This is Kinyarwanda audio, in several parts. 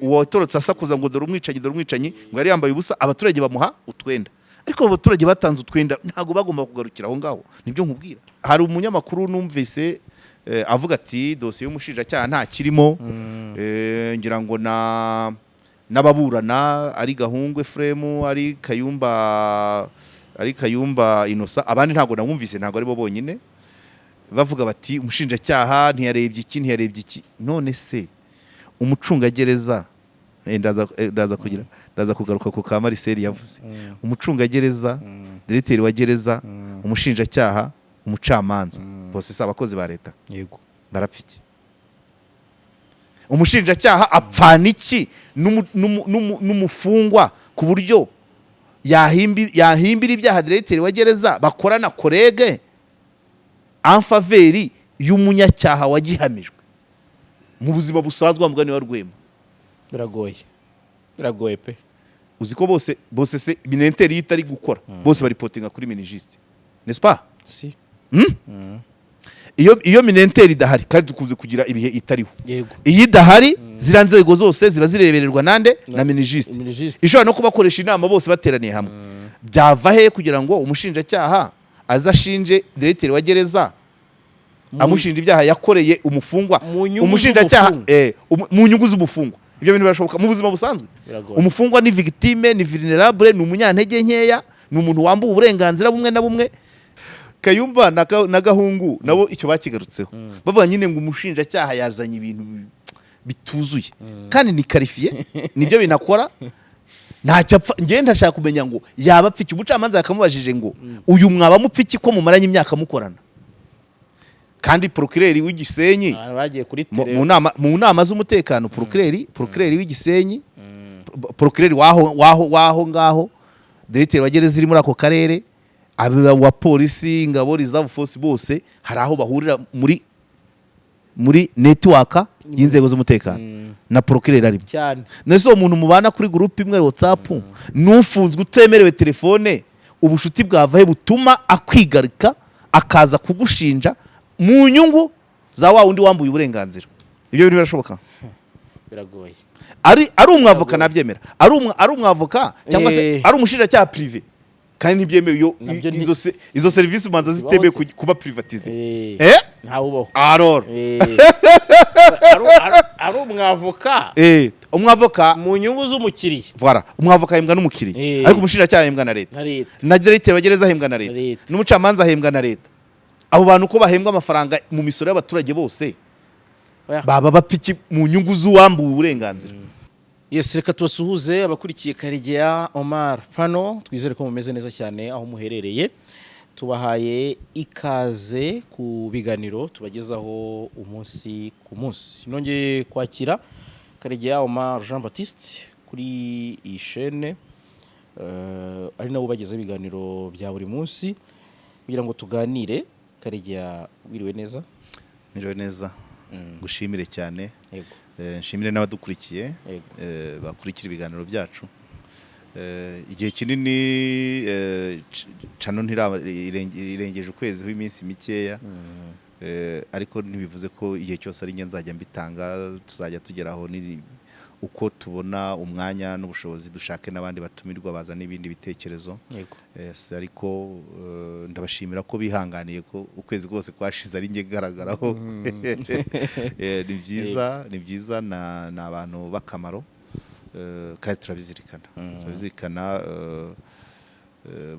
Uwo watorotse asakuza ngo "Dore umwicanyi, dore umwicanyi", ngo yari yambaye ubusa, abaturage bamuha utwenda. Ariko abo baturage batanze utwenda ntabwo bagomba kugarukira aho ngaho. Nibyo nkubwira. Hari umunyamakuru numvise avuga ati dosiye y'umushinjacyaha nta kirimo. Ngira ngo na n'ababurana ari Gahungu Ephraim, ari Kayumba Innocent, abandi ntabwo namwumvise, ntabwo ari bo bonyine bavuga bati umushinjacyaha ntiyarebye iki, ntiyarebye iki. None se umucungagereza, ndaza kugaruka ku ka Marcel yavuze, umucungagereza, diregiteri wa gereza, umushinjacyaha, umucamanza, bose si abakozi ba leta? Yego. Barapfa iki? Umushinjacyaha apfana iki n'umufungwa ku buryo yahimbira ibyaha diregiteri wa gereza bakorana, collègue, en faveur y'umunyacyaha wagihamijwe mu buzima busanzwe, wa mugani wa Rwema? Biragoye, biragoye pe. Uzi ko bose se MININTER iyo itari gukora, bose bareportinga kuri MINIJUST, n'est-ce pas? Si. Iyo MININTER idahari, kandi dukunze kugira ibihe itariho, Yego. iyo idahari, ziriya nzego zose ziba zirebererwa nande? Na MINIJUST. MINIJUST. Ishobora no kubakoresha inama bose bateraniye hamwe. Byava he kugira ngo umushinjacyaha aze ashinje diregiteri wa gereza, amushinja ibyaha yakoreye umufungwa? Mu nyungu Umushinjacyaha z'umufungwa. Mu nyungu z'umufungwa. Ibyo bintu birashoboka mu buzima busanzwe? Biragoye. Umufungwa ni victime, ni vulnerable, ni umunyantege nkeya, ni umuntu wambuwe uburenganzira bumwe na bumwe. Kayumba na Gahungu nabo icyo bakigarutseho, bavuga nyine ngo umushinjacyaha yazanye ibintu bituzuye kandi ni qualifié, nibyo bintu akora, ntacyo apfa. Njyewe ndashaka kumenya ngo yaba apfa iki? Umucamanza yakamubajije ngo uyu mwaba mupfa iki ko mumaranye imyaka mukorana? Kandi procureur w'Igisenyi Abantu bagiye kuri mu tele. mu nama z'umutekano, procureur w'Igisenyi, procureur waho ngaho, diregiteri wa gereza iri muri ako karere, aba wa polisi, ingabo, reserve force, bose hari aho bahurira muri network y'inzego z'umutekano, na procureur arimo. Cyane. Nese uwo muntu mubana kuri groupe imwe WhatsApp, n'ufunzwe utemerewe telefone, ubushuti bwava he butuma akwigarika akaza kugushinja mu nyungu za wa wundi wambuye uburenganzira? Ibyo bintu birashoboka? Biragoye. Ari umwavoka nabyemera, ari umwavoka cyangwa se ari umushinjacyaha privé, kandi ntibyemewe iyo Nabyo izo serivisi umanza Zibaho zitemewe se? kuba privatisé. Ntawubaho. Alors. Ari umwavoka Umwavoka mu nyungu z'umukiriya. Voilà, umwavoka ahembwa n'umukiriya, ariko umushinjacyaha ahembwa na leta. Na leta. Na diregiteri wa gereza ahembwa na leta. Na leta. N'umucamanza ahembwa na leta. Abo bantu ko bahembwa amafaranga mu misoro y'abaturage bose, Oya. baba bapfa iki mu nyungu z'uwambuwe uburenganzira? Yes, reka tubasuhuze abakurikiye Karegeya Omar Pano. Twizere ko mumeze neza cyane aho muherereye. Tubahaye ikaze ku biganiro tubagezaho umunsi ku munsi. Nongeye kwakira Karegeya Omar Jean Baptiste kuri iyi shene, ari nabo ubagezaho ibiganiro bya buri munsi kugira ngo tuganire. Karegeya, wiriwe neza? Niriwe neza, ngushimire cyane. Yego. Nshimire n'abadukurikiye, Yego. bakurikira ibiganiro byacu. Igihe kinini cano irengeje ukwezi w'iminsi mikeya. Ariko ntibivuze ko igihe cyose ari njye nzajya mbitanga. Tuzajya tugeraho ni uko tubona umwanya n'ubushobozi, dushake n'abandi batumirwa bazana ibindi bitekerezo. Yego. Yes, ariko ndabashimira ko bihanganiye ko ukwezi kose kwashize ari njye ngaragaraho. Ni byiza, ni byiza, ni abantu b'akamaro, kandi turabizirikana, turabizirikana.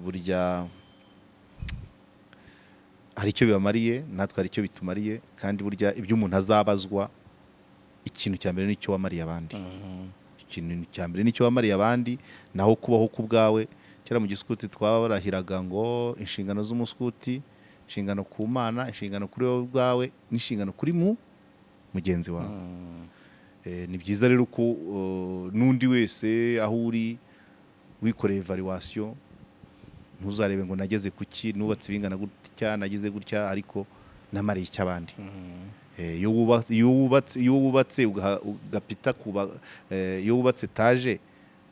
Burya hari icyo bibamariye, natwe hari icyo bitumariye. Kandi burya ibyo umuntu azabazwa, ikintu cya mbere nicyo wamariye abandi, ikintu cya mbere nicyo wamariye abandi, naho kubaho ku bwawe. Kera mu gisikuti twabarahiraga ngo inshingano z'umuskuti: inshingano ku Mana, inshingano kuri wowe ubwawe, n'inshingano kuri mugenzi wawe. Ni byiza rero ko n'undi wese aho uri wikoreye evaluation, ntuzarebe ngo nageze kuki, nubatse ibingana gutya, nagize gutya, ariko namariye icyo abandi. Iyo wubatse ugapita kuba, iyo wubatse etaje,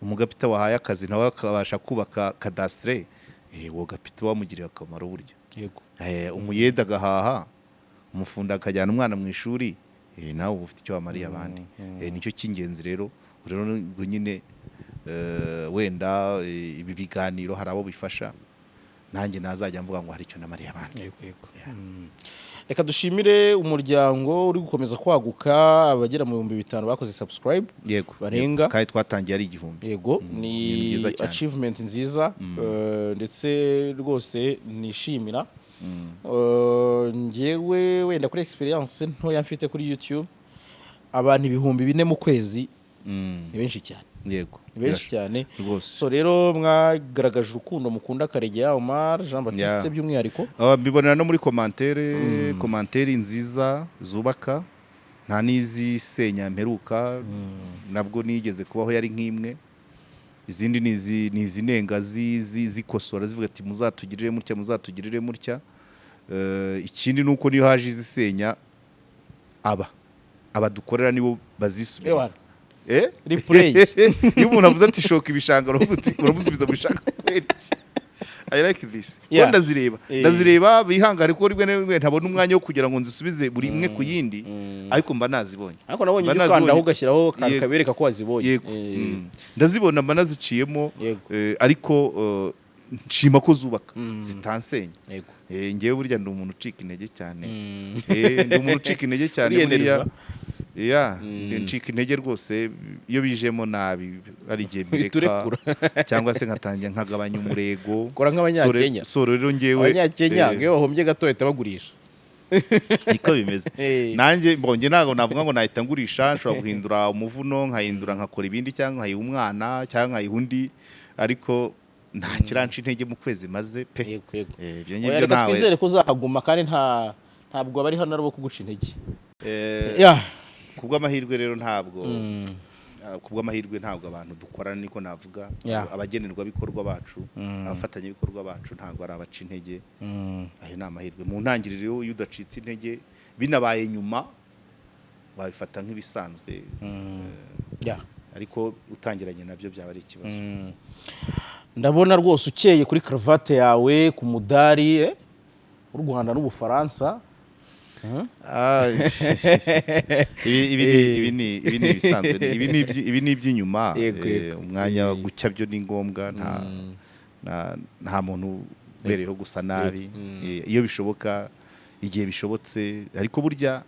umugapita wahaye akazi nawe akabasha kubaka cadastre, uwo gapita wamugiriye akamaro burya. Yego. Umuyede agahaha, umufundi akajyana umwana mu ishuri. Nawe uba ufite icyo wamariye abandi. Nicyo cy'ingenzi rero. Rero ubwo nyine wenda ibi biganiro hari abo bifasha, nanjye nazajya mvuga ngo hari icyo namariye abandi. Yego. Reka dushimire umuryango uri gukomeza kwaguka, abagera mu 5000 bakoze subscribe barenga. Yego. Kandi twatangiye ari 1000. Yego, Ni ni ibintu byiza cyane. achievement nziza, ndetse rwose nishimira. Njyewe wenda kuri experience ntoya mfite kuri YouTube, abantu 4000 mu kwezi ni benshi cyane. Ni benshi cyane. Rwose. So rero mwagaragaje urukundo mukunda Karegeya Omar Jean Baptiste by'umwihariko. Mbibonera no muri commentaire, commentaire nziza zubaka, nta n'izisenya mperuka. Nabwo nigeze kubaho yari nk'imwe, izindi ni izinenga zikosora, zivuga ati muzatugirire mutya, muzatugirire mutya. Ikindi ni uko niyo haje izisenya, aba dukorera nibo bazisubiriza. Ewana. Eh? Replay. Iyo umuntu avuze ati shoka ibishanga, uravuga uti uramusubiza mu bishanga kubera iki? I like this. Kuko ndazireba. Ndazireba, bihangane, kuko rimwe na rimwe ntabona umwanya wo kugira ngo nzisubize buri imwe ku yindi, ariko mba nazibonye. Ariko nabonye Mba ibyo ukandaho nazibonye. ugashyiraho akantu kabereka ko wazibonye. Yego. Ndazibona, mba naziciyemo. Ariko nshima ko zubaka, zitansenya. Ngewe burya ndi umuntu ucika intege cyane. Ndi umuntu ucika intege cyane buriya. Uriyenerva. Ya, ncika intege rwose iyo bijemo nabi, ari igihe Uhita mbireka urekura. cyangwa se nkatangira nkagabanya umurego. Kora nk'Abanyakenya. So rero ngewe Abanyakenya ngo iyo bahombye gato bahita bagurisha. Niko bimeze. Nanjye mbonye, ntabwo navuga ngo nahita ngurisha. Nshobora guhindura umuvuno, nkahindura, nkakora ibindi, cyangwa nkayiha umwana, cyangwa nkayiha undi, ariko nta kiranca intege mu kwezi maze pe. Yego. Ibyo Oya, ngibyo reka nawe twizere ko uzahaguma, kandi ntabwo abari hano ari abo kuguca intege. Kubw'amahirwe rero ntabwo kubw'amahirwe ntabwo abantu dukorana, niko navuga, abagenerwabikorwa bacu, abafatanyabikorwa bacu, ntabwo ari abaca intege. Ayo ni amahirwe mu ntangiriro. Iyo udacitse intege, binabaye nyuma wabifata nk'ibisanzwe, ariko utangiranye nabyo byaba ari ikibazo. Ndabona rwose ukeye kuri karavate yawe, ku mudari w'u Rwanda n'Ubufaransa. Ah, ibi ni ibisanzwe, ibi ni iby'inyuma. Umwanya gucya byo ni ngombwa, nta muntu ubereyeho gusa nabi. Iyo bishoboka, igihe bishobotse. Ariko burya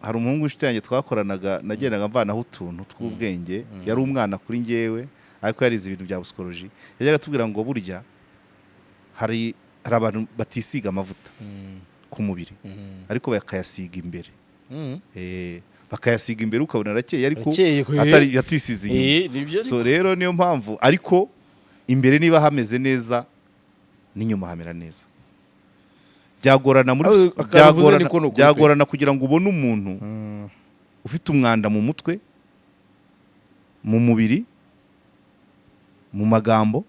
hari umuhungu w'inshuti yanjye twakoranaga, nagendaga mvanaho utuntu tw'ubwenge. Yari umwana kuri njyewe, ariko yarize ibintu bya psychology. Yajyaga atubwira ngo burya hari abantu batisiga amavuta ku mubiri, ariko bakayasiga imbere. Bakayasiga imbere, ukabona arakeye, ariko Arakeye, atari yatisize inyuma. Nibyo. So rero niyo mpamvu, ariko imbere niba hameze neza, n'inyuma hamera neza. Byagorana muri Aho, akantu uvuze byagorana, niko ni ukuri pe. byagorana kugira ngo ubone umuntu ufite umwanda mu mutwe, mu mubiri, mu magambo,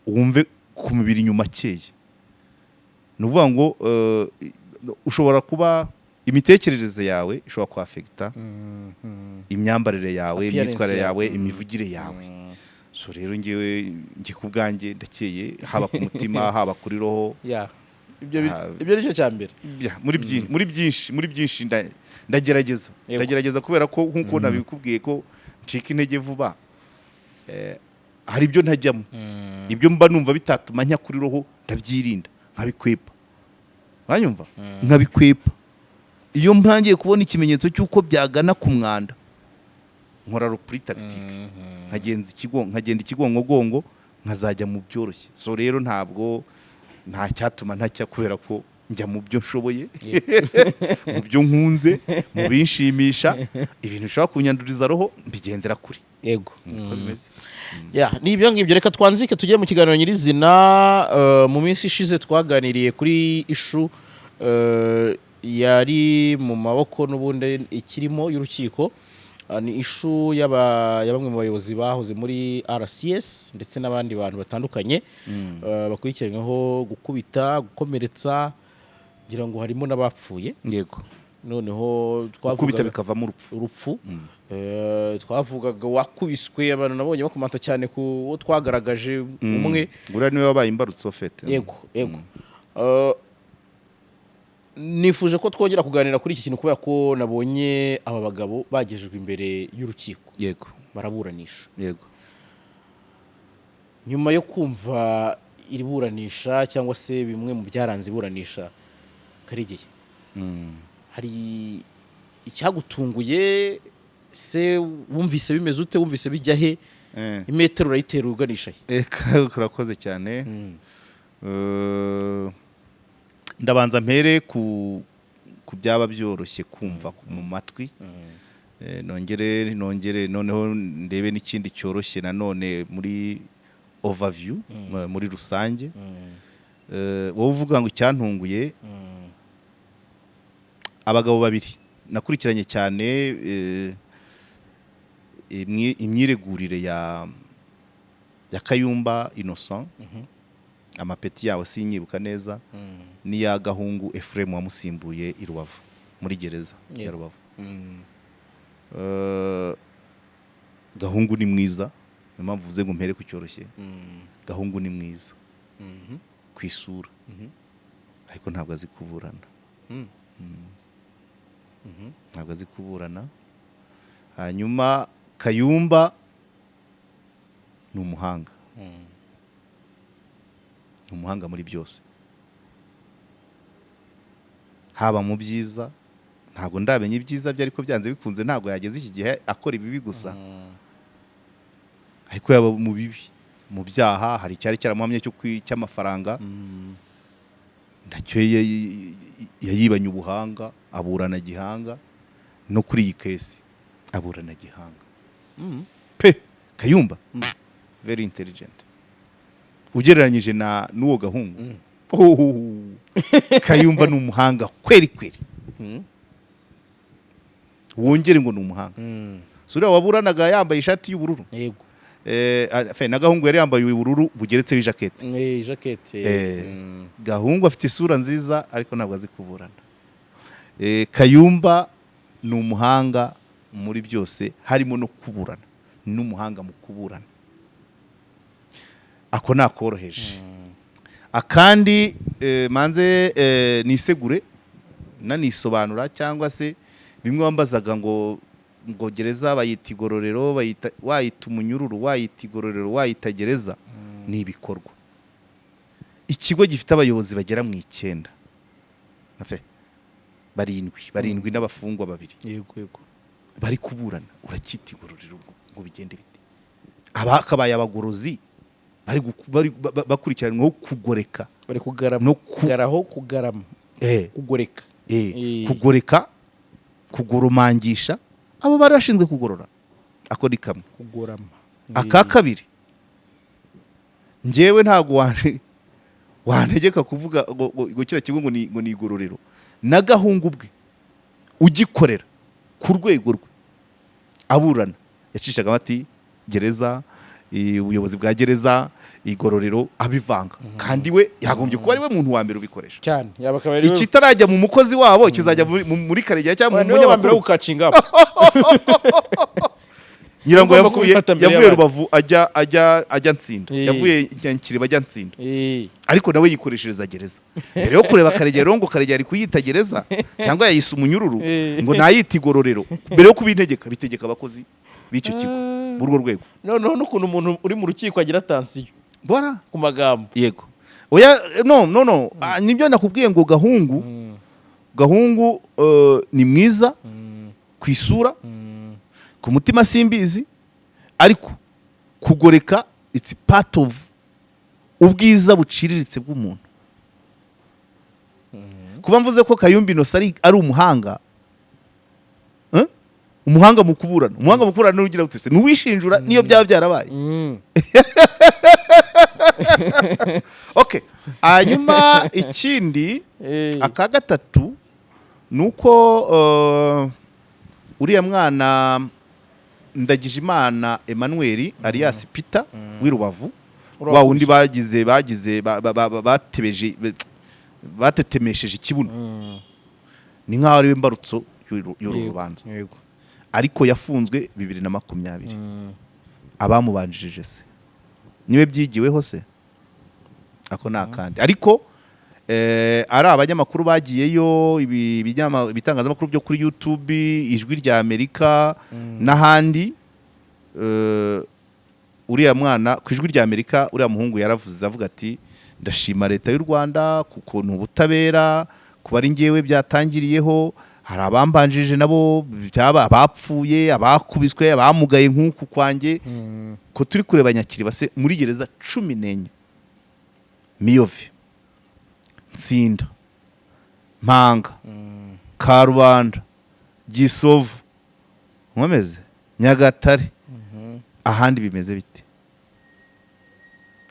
wumve ku mubiri inyuma akeye. Ni ukuvuga ngo ushobora kuba imitekerereze yawe ishobora kwafekita imyambarire yawe, Appearance imyitwarire yawe. yawe, imivugire yawe. So rero ngewe njye ku bwanjye ndakeye, haba ku mutima, haba kuri roho. Yeah. Ah. Ibyo nicyo cya mbere. Muri byinshi ndagerageza. Ndagerageza kubera ko nk'uko nabikubwiye ko ncika intege vuba, hari ibyo ntajyamo. Ibyo mba numva bitatuma njya kuri roho ndabyirinda, nkabikwepa, uranyumva, nkabikwepa. Iyo ntangiye kubona ikimenyetso cy'uko byagana ku mwanda, nkora repli tactique, nkagenza ikigo, nkagenda ikigongogongo, nkazajya mu byoroshye. So rero ntabwo nta cyatuma ntajya, kubera ko njya mu byo nshoboye, mu byo nkunze, mu binshimisha. Ibintu bishobora kunyanduriza roho mbigendera kure. Niko bimeze. Ya, ni ibyo ngibyo. Reka twanzike tujye mu kiganiro nyirizina. Mu minsi ishize twaganiriye kuri issue yari mu maboko, n'ubundi ikirimo, y'urukiko. Ni issue ya bamwe mu bayobozi bahoze muri RCS ndetse n'abandi bantu batandukanye bakurikiranyweho gukubita, gukomeretsa, ngira ngo harimo n'abapfuye. Noneho Gukubita twavugaga bikavamo urupfu. Urupfu. Twavugaga wakubiswe, abantu nabonye bakomanta cyane ku wo twagaragaje umwe. Uriya niwe wabaye imbarutso fete. Yego. Nifuje ko twongera kuganira kuri iki kintu kubera ko nabonye aba bagabo bagejejwe imbere y'urukiko, baraburanisha. Nyuma yo kumva iri buranisha cyangwa se bimwe mu byaranze iburanisha, Karegeye, hari icyagutunguye se? Wumvise bimeze ute? Wumvise bijya he? Imetero urayitera uganisha he? Eka, urakoze cyane. Ndabanza mpere ku byaba byoroshye kumva mu matwi. Nongere noneho ndebe n'ikindi cyoroshye nanone muri overview, muri rusange. Wowe uvuga ngo icyantunguye, abagabo babiri nakurikiranye cyane, imyiregurire ya Kayumba Innocent, amapeti yawe sinyibuka neza, n'iya Gahungu Ephraim wamusimbuye i Rubavu muri gereza ya Rubavu. Gahungu ni mwiza, niyo mpamvu uvuze ngo mpere ku cyoroshye. Gahungu ni mwiza ku isura, ariko ntabwo azi kuburana. Ntabwo azi kuburana. Hanyuma Kayumba ni umuhanga, ni umuhanga muri byose, haba mu byiza. Ntabwo ndamenya ibyiza bye, ariko byanze bikunze ntabwo yageze iki gihe akora ibibi gusa. Ariko yaba mu bibi, mu byaha, hari icyari cyaramuhamye cy'amafaranga, nacyo yayibanye ubuhanga, aburana gihanga. No kuri iyi case aburana gihanga pe. Kayumba very intelligent ugereranyije na n'uwo Gahungu. Oh, Kayumba ni umuhanga kweri kweri. Wongere ngo ni umuhanga. Si uriya waburanaga yambaye ishati y'ubururu? Yego. Enfin, na Gahungu yari yambaye ubururu bugeretseho ijakete. Jakete. Gahungu afite isura nziza, ariko ntabwo azi kuburana. Kayumba ni umuhanga muri byose, harimo no kuburana, ni n'umuhanga mu kuburana. Ako nakoroheje. Akandi, manze nisegure nanisobanura, cyangwa se bimwe wambazaga ngo gereza bayita igororero, bayita, wayita umunyururu, wayita igororero, wayita gereza, ni ibikorwa. Ikigo gifite abayobozi bagera mu 9, Enfin, barindwi n'abafungwa babiri yego yego bari kuburana, uracyita igororero ngo bigende bite? Abakabaye abagorozi bari bakurikiranweho kugoreka bari kugarama no kugaraho, kugarama, kugoreka. Kugoreka, kugoromangisha abo bari bashinzwe kugorora. Ako ni kamwe. Kugorama. Aka kabiri, njyewe ntabwo wantegeka kuvuga ngo kiriya kigo ngo ni igororero. Na Gahungu ubwe ugikorera ku rwego rwe aburana yacishagamo ati gereza, ubuyobozi bwa gereza, igororero, abivanga, kandi we yagombye kuba ari we muntu wa mbere ubikoresha. Cyane, yaba akaba ari we Ikitarajya mu mukozi wabo kizajya muri Karegeya cyangwa mu niwe wa mbere munyamakuru. wo gukacinga up. Ngira ngo Ugomba yavuye kubifata mbere yavuye y'abandi. Rubavu ajya Nsinda, yavuye Nyankiriba ajya Nsinda, ariko nawe yikoreshereza gereza mbere yo kureba Karegeya. Rero ngo Karegeya ari kuyita gereza cyangwa yayise umunyururu, ngo nayita igororero, mbere yo kubintegeka bitegeka abakozi b'icyo kigo muri urwo rwego. Noneho n'ukuntu umuntu uri mu rukiko agira tension Bora ku magambo. Yego, oya, no, no, no. Nibyo nakubwiye ngo Gahungu ni mwiza ku isura, ku mutima simbizi, ariko kugoreka it's part of ubwiza buciriritse bw'umuntu. Kuba mvuze ko Kayumba Innocent ari umuhanga, eh? Umuhanga mu kuburana, umuhanga mu kuburana n'ugira gute se? N'uwishinjura niyo byaba byarabaye. Okay, hanyuma ikindi, aka gatatu, ni uko uriya mwana Ndagijimana Emmanuel alias Peter w'i Rubavu, Uriya wa wundi bagize batebeje, batetemesheje ikibuno, ni nk'aho ari we mbarutso y'uru rubanza, ariko yafunzwe 2020. Abamubanjirije se niwe byigiweho se? Ako ni akandi. Ariko Ari abanyamakuru bagiyeyo, ibitangazamakuru byo kuri YouTube, Ijwi rya Amerika n'ahandi. Uriya mwana ku Ijwi rya Amerika, uriya muhungu yaravuze, avuga ati: "Ndashima Leta y'u Rwanda ku kuntu ubutabera kuba ari ngewe byatangiriyeho. Hari abambanjirije nabo byaba abapfuye, abakubiswe, abamugaye nk'uku kwanjye." Ko turi kureba Nyakiriba se, muri gereza 14, Miyove, Nsinda, Mpanga, Karubanda, Gisovu, nkomeze Nyagatare, ahandi bimeze bite?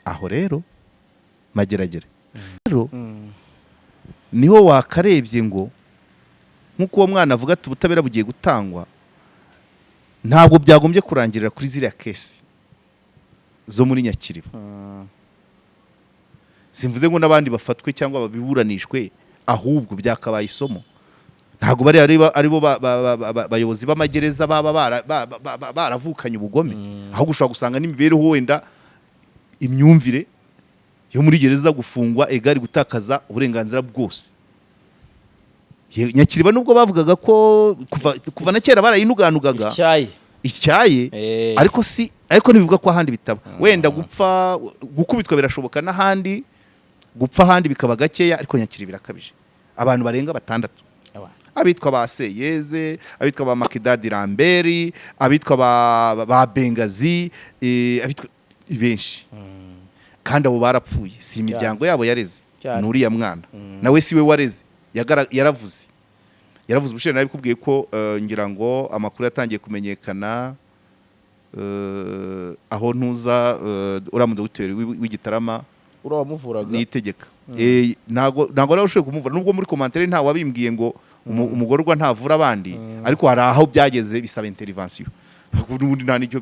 Aho rero Mageragere rero niho wakarebye ngo nk'uko uwo mwana avuga ati ubutabera bugiye gutangwa, ntabwo byagombye kurangirira kuri ziriya case zo muri Nyakiriba. Simvuze ngo n'abandi bafatwe cyangwa babiburanishwe, ahubwo byakabaye isomo. Ntabwo bari aribo bayobozi b'amagereza baba baravukanye ubugome, ahubwo ushobora gusanga n'imibereho, wenda imyumvire yo muri gereza, gufungwa egari gutakaza uburenganzira bwose. Nyakiriba nubwo bavugaga ko kuva na kera barayinuganugaga icyayi icyaye, ariko si, ariko ntibivuga ko ahandi bitaba. Wenda gupfa, gukubitwa birashoboka n'ahandi, gupfa ahandi bikaba gakeya, ariko Nyakiriba birakabije, abantu barenga batandatu, abitwa ba Seyeze, abitwa ba Makidadi Lambert, abitwa ba Bengazi, abitwa benshi, kandi abo barapfuye si imiryango yabo yareze. Cyane. Ni uriya mwana nawe si we wareze, yaravuze, yaravuze. Ubushize nabikubwiye ko ngira ngo amakuru yatangiye kumenyekana aho ntuza uriya mudogiteri w'Igitarama uriya wamuvuraga. Nitegeka. Ntago rero ushoboye kumuvura, nubwo muri commentaire nta wabimbwiye ngo umugororwa ntavura abandi, ariko hari aho byageze bisaba intervention. N'ubundi nta n'icyo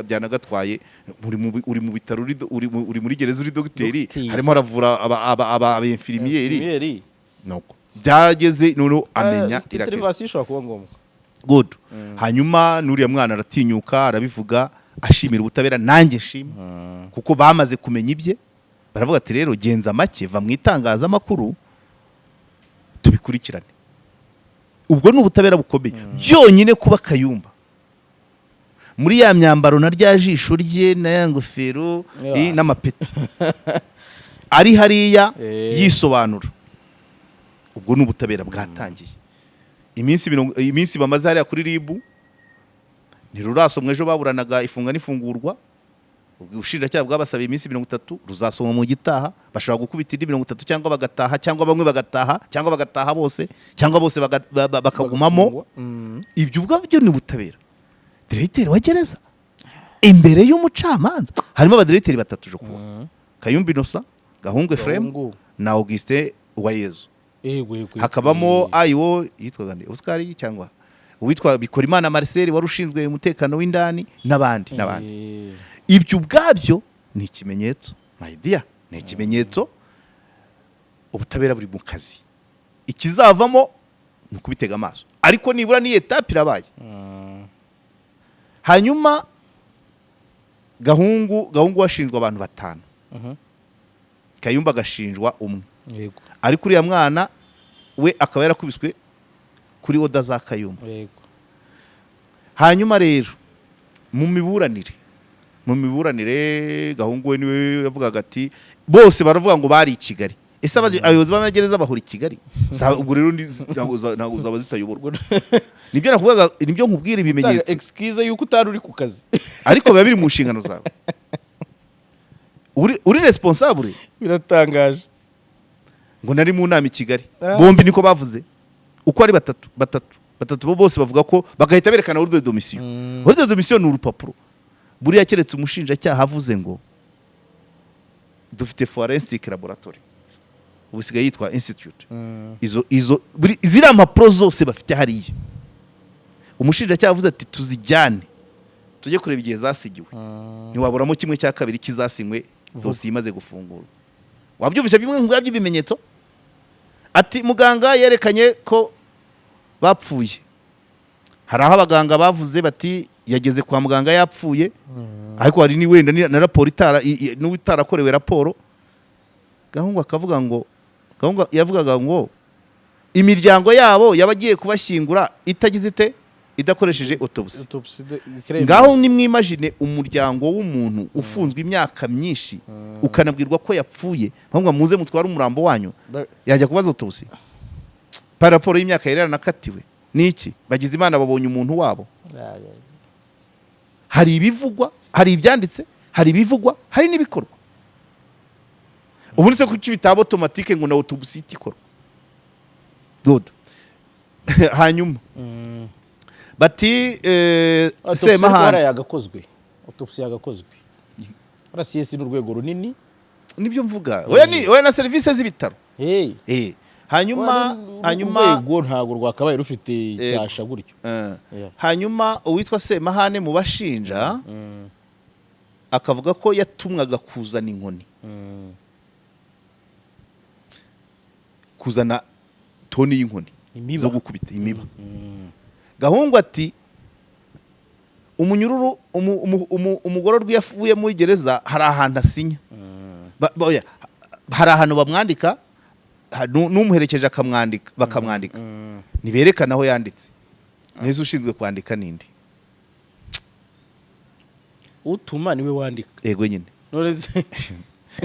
byanagatwaye. Uri mu bitaro, uri muri gereza, uri dogiteri, Dogiteri. harimo aravura aba infirmière. Infirmière. Nuko byageze noneho amenya Eh, iriya case. Intervention ishobora kuba ngombwa. Good. Hanyuma n'uriya mwana aratinyuka arabivuga, ashimira ubutabera. Nanjye nshima, kuko bamaze kumenya ibye, baravuga ati: "Rero genza make, va mu itangazamakuru tubikurikirane." Ubwo ni ubutabera bukomeye. Byonyine kuba Kayumba muri ya myambaro na rya jisho rye na ya ngofero n'amapeti ari hariya yisobanura, ubwo ni ubutabera bwatangiye. Iminsi bamaze hariya kuri RIB ntirurasomwa. Ejo baburanaga ifunga n'ifungurwa, ubushinjacyaha bwabasabiye iminsi 30, ruzasomwa mu gitaha. Bashobora gukubita indi 30, cyangwa bagataha, cyangwa bamwe bagataha, cyangwa bagataha bose, cyangwa bose bakagumamo. Bagafungwa. Ibyo ubwabyo ni ubutabera. Diregiteri wa gereza imbere y'umucamanza, harimo abadiregiteri batatu jo kuba Kayumba Innocent, Gahungu Ephraim Gahungu. na Augustin Uwayezu. Yego yego. Hakabamo ayiwo yitwaga nde, Oscar, cyangwa uwitwa Bikorimana Marcel wari ushinzwe umutekano w'indani, n'abandi n'abandi. Ibyo ubwabyo ni ikimenyetso, my dear, ni ikimenyetso. Ubutabera buri mu kazi, ikizavamo ni ukubitega amaso, ariko nibura ni étape irabaye. Hanyuma Gahungu washinjwa abantu batanu, Kayumba agashinjwa umwe, ariko uriya mwana we akaba yarakubiswe kuri order za Kayumba. Hanyuma rero mu miburanire Gahungu we niwe yavugaga ati bose baravuga ngo bari i Kigali. Ese abayobozi b'amagereza bahora i Kigali? Ubwo rero ntabwo zaba zitayoborwa. Nibyo nakuvugaga, nibyo nkubwira, ibimenyetso. Excuse yuko utari uri ku kazi. Ariko biba biri mu nshingano zawe, uri responsable. Biratangaje. Ngo nari mu nama i Kigali. Bombi niko bavuze uko ari batatu, batatu batatu, bo bose bavuga ko bagahita berekana ordre de domicile. Ordre de domicile ni urupapuro buriya, keretse umushinjacyaha avuze ngo dufite forensic laboratory, ubu isigaye yitwa institute. Izo ziriya mpapuro zose bafite hariya, umushinjacyaha avuze ati tuzijyane tujye kureba igihe zasigiwe, ntiwaburamo kimwe cya kabiri kizasinywe dosiye imaze gufungurwa. Wabyumvise bimwe mu by'ibimenyetso, ati muganga yerekanye ko bapfuye. Hari aho abaganga bavuze bati yageze kwa muganga yapfuye, ariko hari ni wenda na raporo itara n'uwitarakorewe raporo. Gahungu akavuga ngo Gahungu yavugaga ngo imiryango yabo yabagiye kubashyingura itagize ite, idakoresheje autopsy. Autopsy ikremera. Ngaho nimwimagine umuryango w'umuntu ufunzwe imyaka myinshi, ukanabwirwa ko yapfuye, ahubwo muze mutware umurambo wanyu, yajya kubaza autopsy par rapport y'imyaka yari yaranakatiwe niki? Bagize Imana babonye umuntu wabo. Hari ibivugwa, hari ibyanditse, hari ibivugwa, hari n'ibikorwa. Ubundi se kuki bitaba automatique ngo na autopsy ikorwa? Good. Hanyuma bati Autopsy ariko Semahane hariya yagakozwe, autopsy yagakozwe. RCS ni urwego runini. Nibyo mvuga. Oya, ni oya, na serivisi z'ibitaro. Hey. Hanyuma hanyuma Urwego ntabwo rwakabaye rufite icyasha gutyo. Hanyuma uwitwa Semahane mu bashinja akavuga ko yatumwaga kuzana inkoni, kuzana toni y'inkoni Imiba. zo gukubita imiba. Gahungu ati umunyururu umugororwa iyo avuye muri gereza hari ahantu asinya. Oya, hari ahantu bamwandika, n'umuherekeje akamwandika, bakamwandika. Ntiberekana aho yanditse neza. Ushinzwe kwandika ninde? Utuma niwe wandika. Yego nyine. None se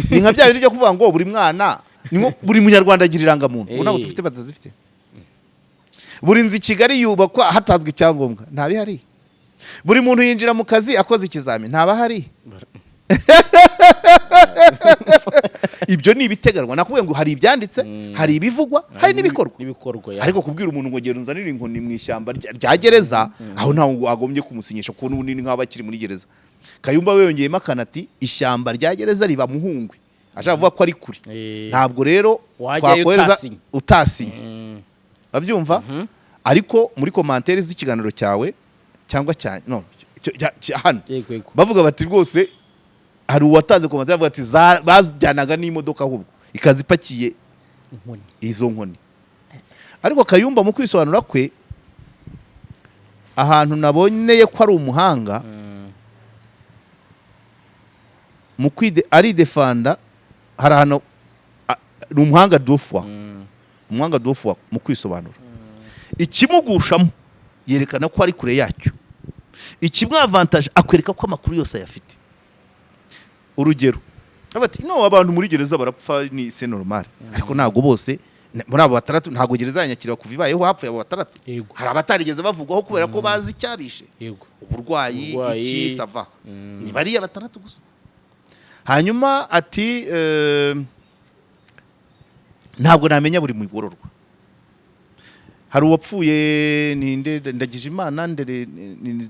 Ni nka bya bintu byo kuvuga ngo buri mwana, ni nko buri Munyarwanda agira irangamuntu. Ubu ntabwo dufite, batazifite. Buri nzu i Kigali yubakwa hatanzwe icyangombwa, ntabihari. Buri muntu yinjira mu kazi akoze ikizami, ntabahari. Ibyo ni ibiteganwa. Nakubwiye ngo hari ibyanditse, hari ibivugwa, hari n'ibikorwa. N'ibikorwa ya. Ariko kubwira umuntu ngo genda unzanire inkoni mu ishyamba rya gereza, aho ntawe agombye kumusinyisha, kuko n'ubundi ni nk'aho bakiri muri gereza. Kayumba we yongeyemo akantu ati ishyamba rya gereza riba Muhungwe, ashaka kuvuga ko ari kure. Ntabwo rero Wajyayo twakohereza utasinye. utasinye. Babyumva. Ariko muri commentaires z'ikiganiro cyawe cyangwa cya no hano Yego. bavuga bati rwose hari uwatanze commentaire avuga ati bazijyanaga n'imodoka ahubwo ikaza ipakiye Inkoni. izo nkoni. Ariko Kayumba mu kwisobanura kwe, ahantu naboneye ko ari umuhanga mu kwide aridefanda, hari ahantu ni umuhanga dufwa, umuhanga dufwa mu kwisobanura. Ikimugushamo yerekana ko ari kure yacyo, ikimwavantaje akwereka ko amakuru yose ayafite. Urugero, bati no abantu muri gereza barapfa, ni c'est normal, ariko ntabwo bose. Muri abo batandatu, ntabwo gereza ya Nyakiriba kuva ibayeho hapfuye abo batandatu. Hari abatarigeze bavugwaho kubera ko bazi icyabishe, uburwayi, Uburwayi. iki sava. Ni bariya batandatu gusa. Hanyuma ati ntabwo namenya buri mugororwa. Hari uwapfuye, ninde, Ndagije Imana, ndere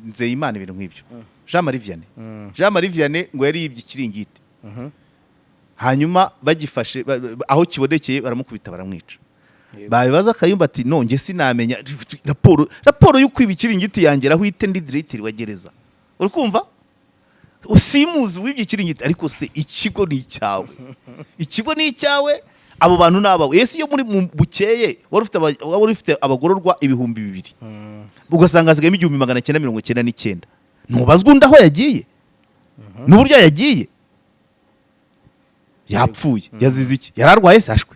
Nzeyimana, ibintu nk'ibyo, Jean Marie Vianney. Jean Marie Vianney ngo yari yibye ikiringiti, hanyuma bagifashe aho kibonekeye baramukubita baramwica. Babibaza Kayumba ati no njye sinamenya raporo yo kwiba ikiringiti yangeraho ite ndi diregiteri wa gereza? Uri kumva, usimuzi wibye ikiringiti, ariko se ikigo ni icyawe, ikigo ni icyawe, abo bantu ni abawe. Ese iyo muri mu bukeye wari ufite abagororwa 2000, ugasanga hasigayemo 1999, ntubazwa undi aho yagiye n'uburyo yagiye, yapfuye, yazize iki, yari arwaye se? Ashwe,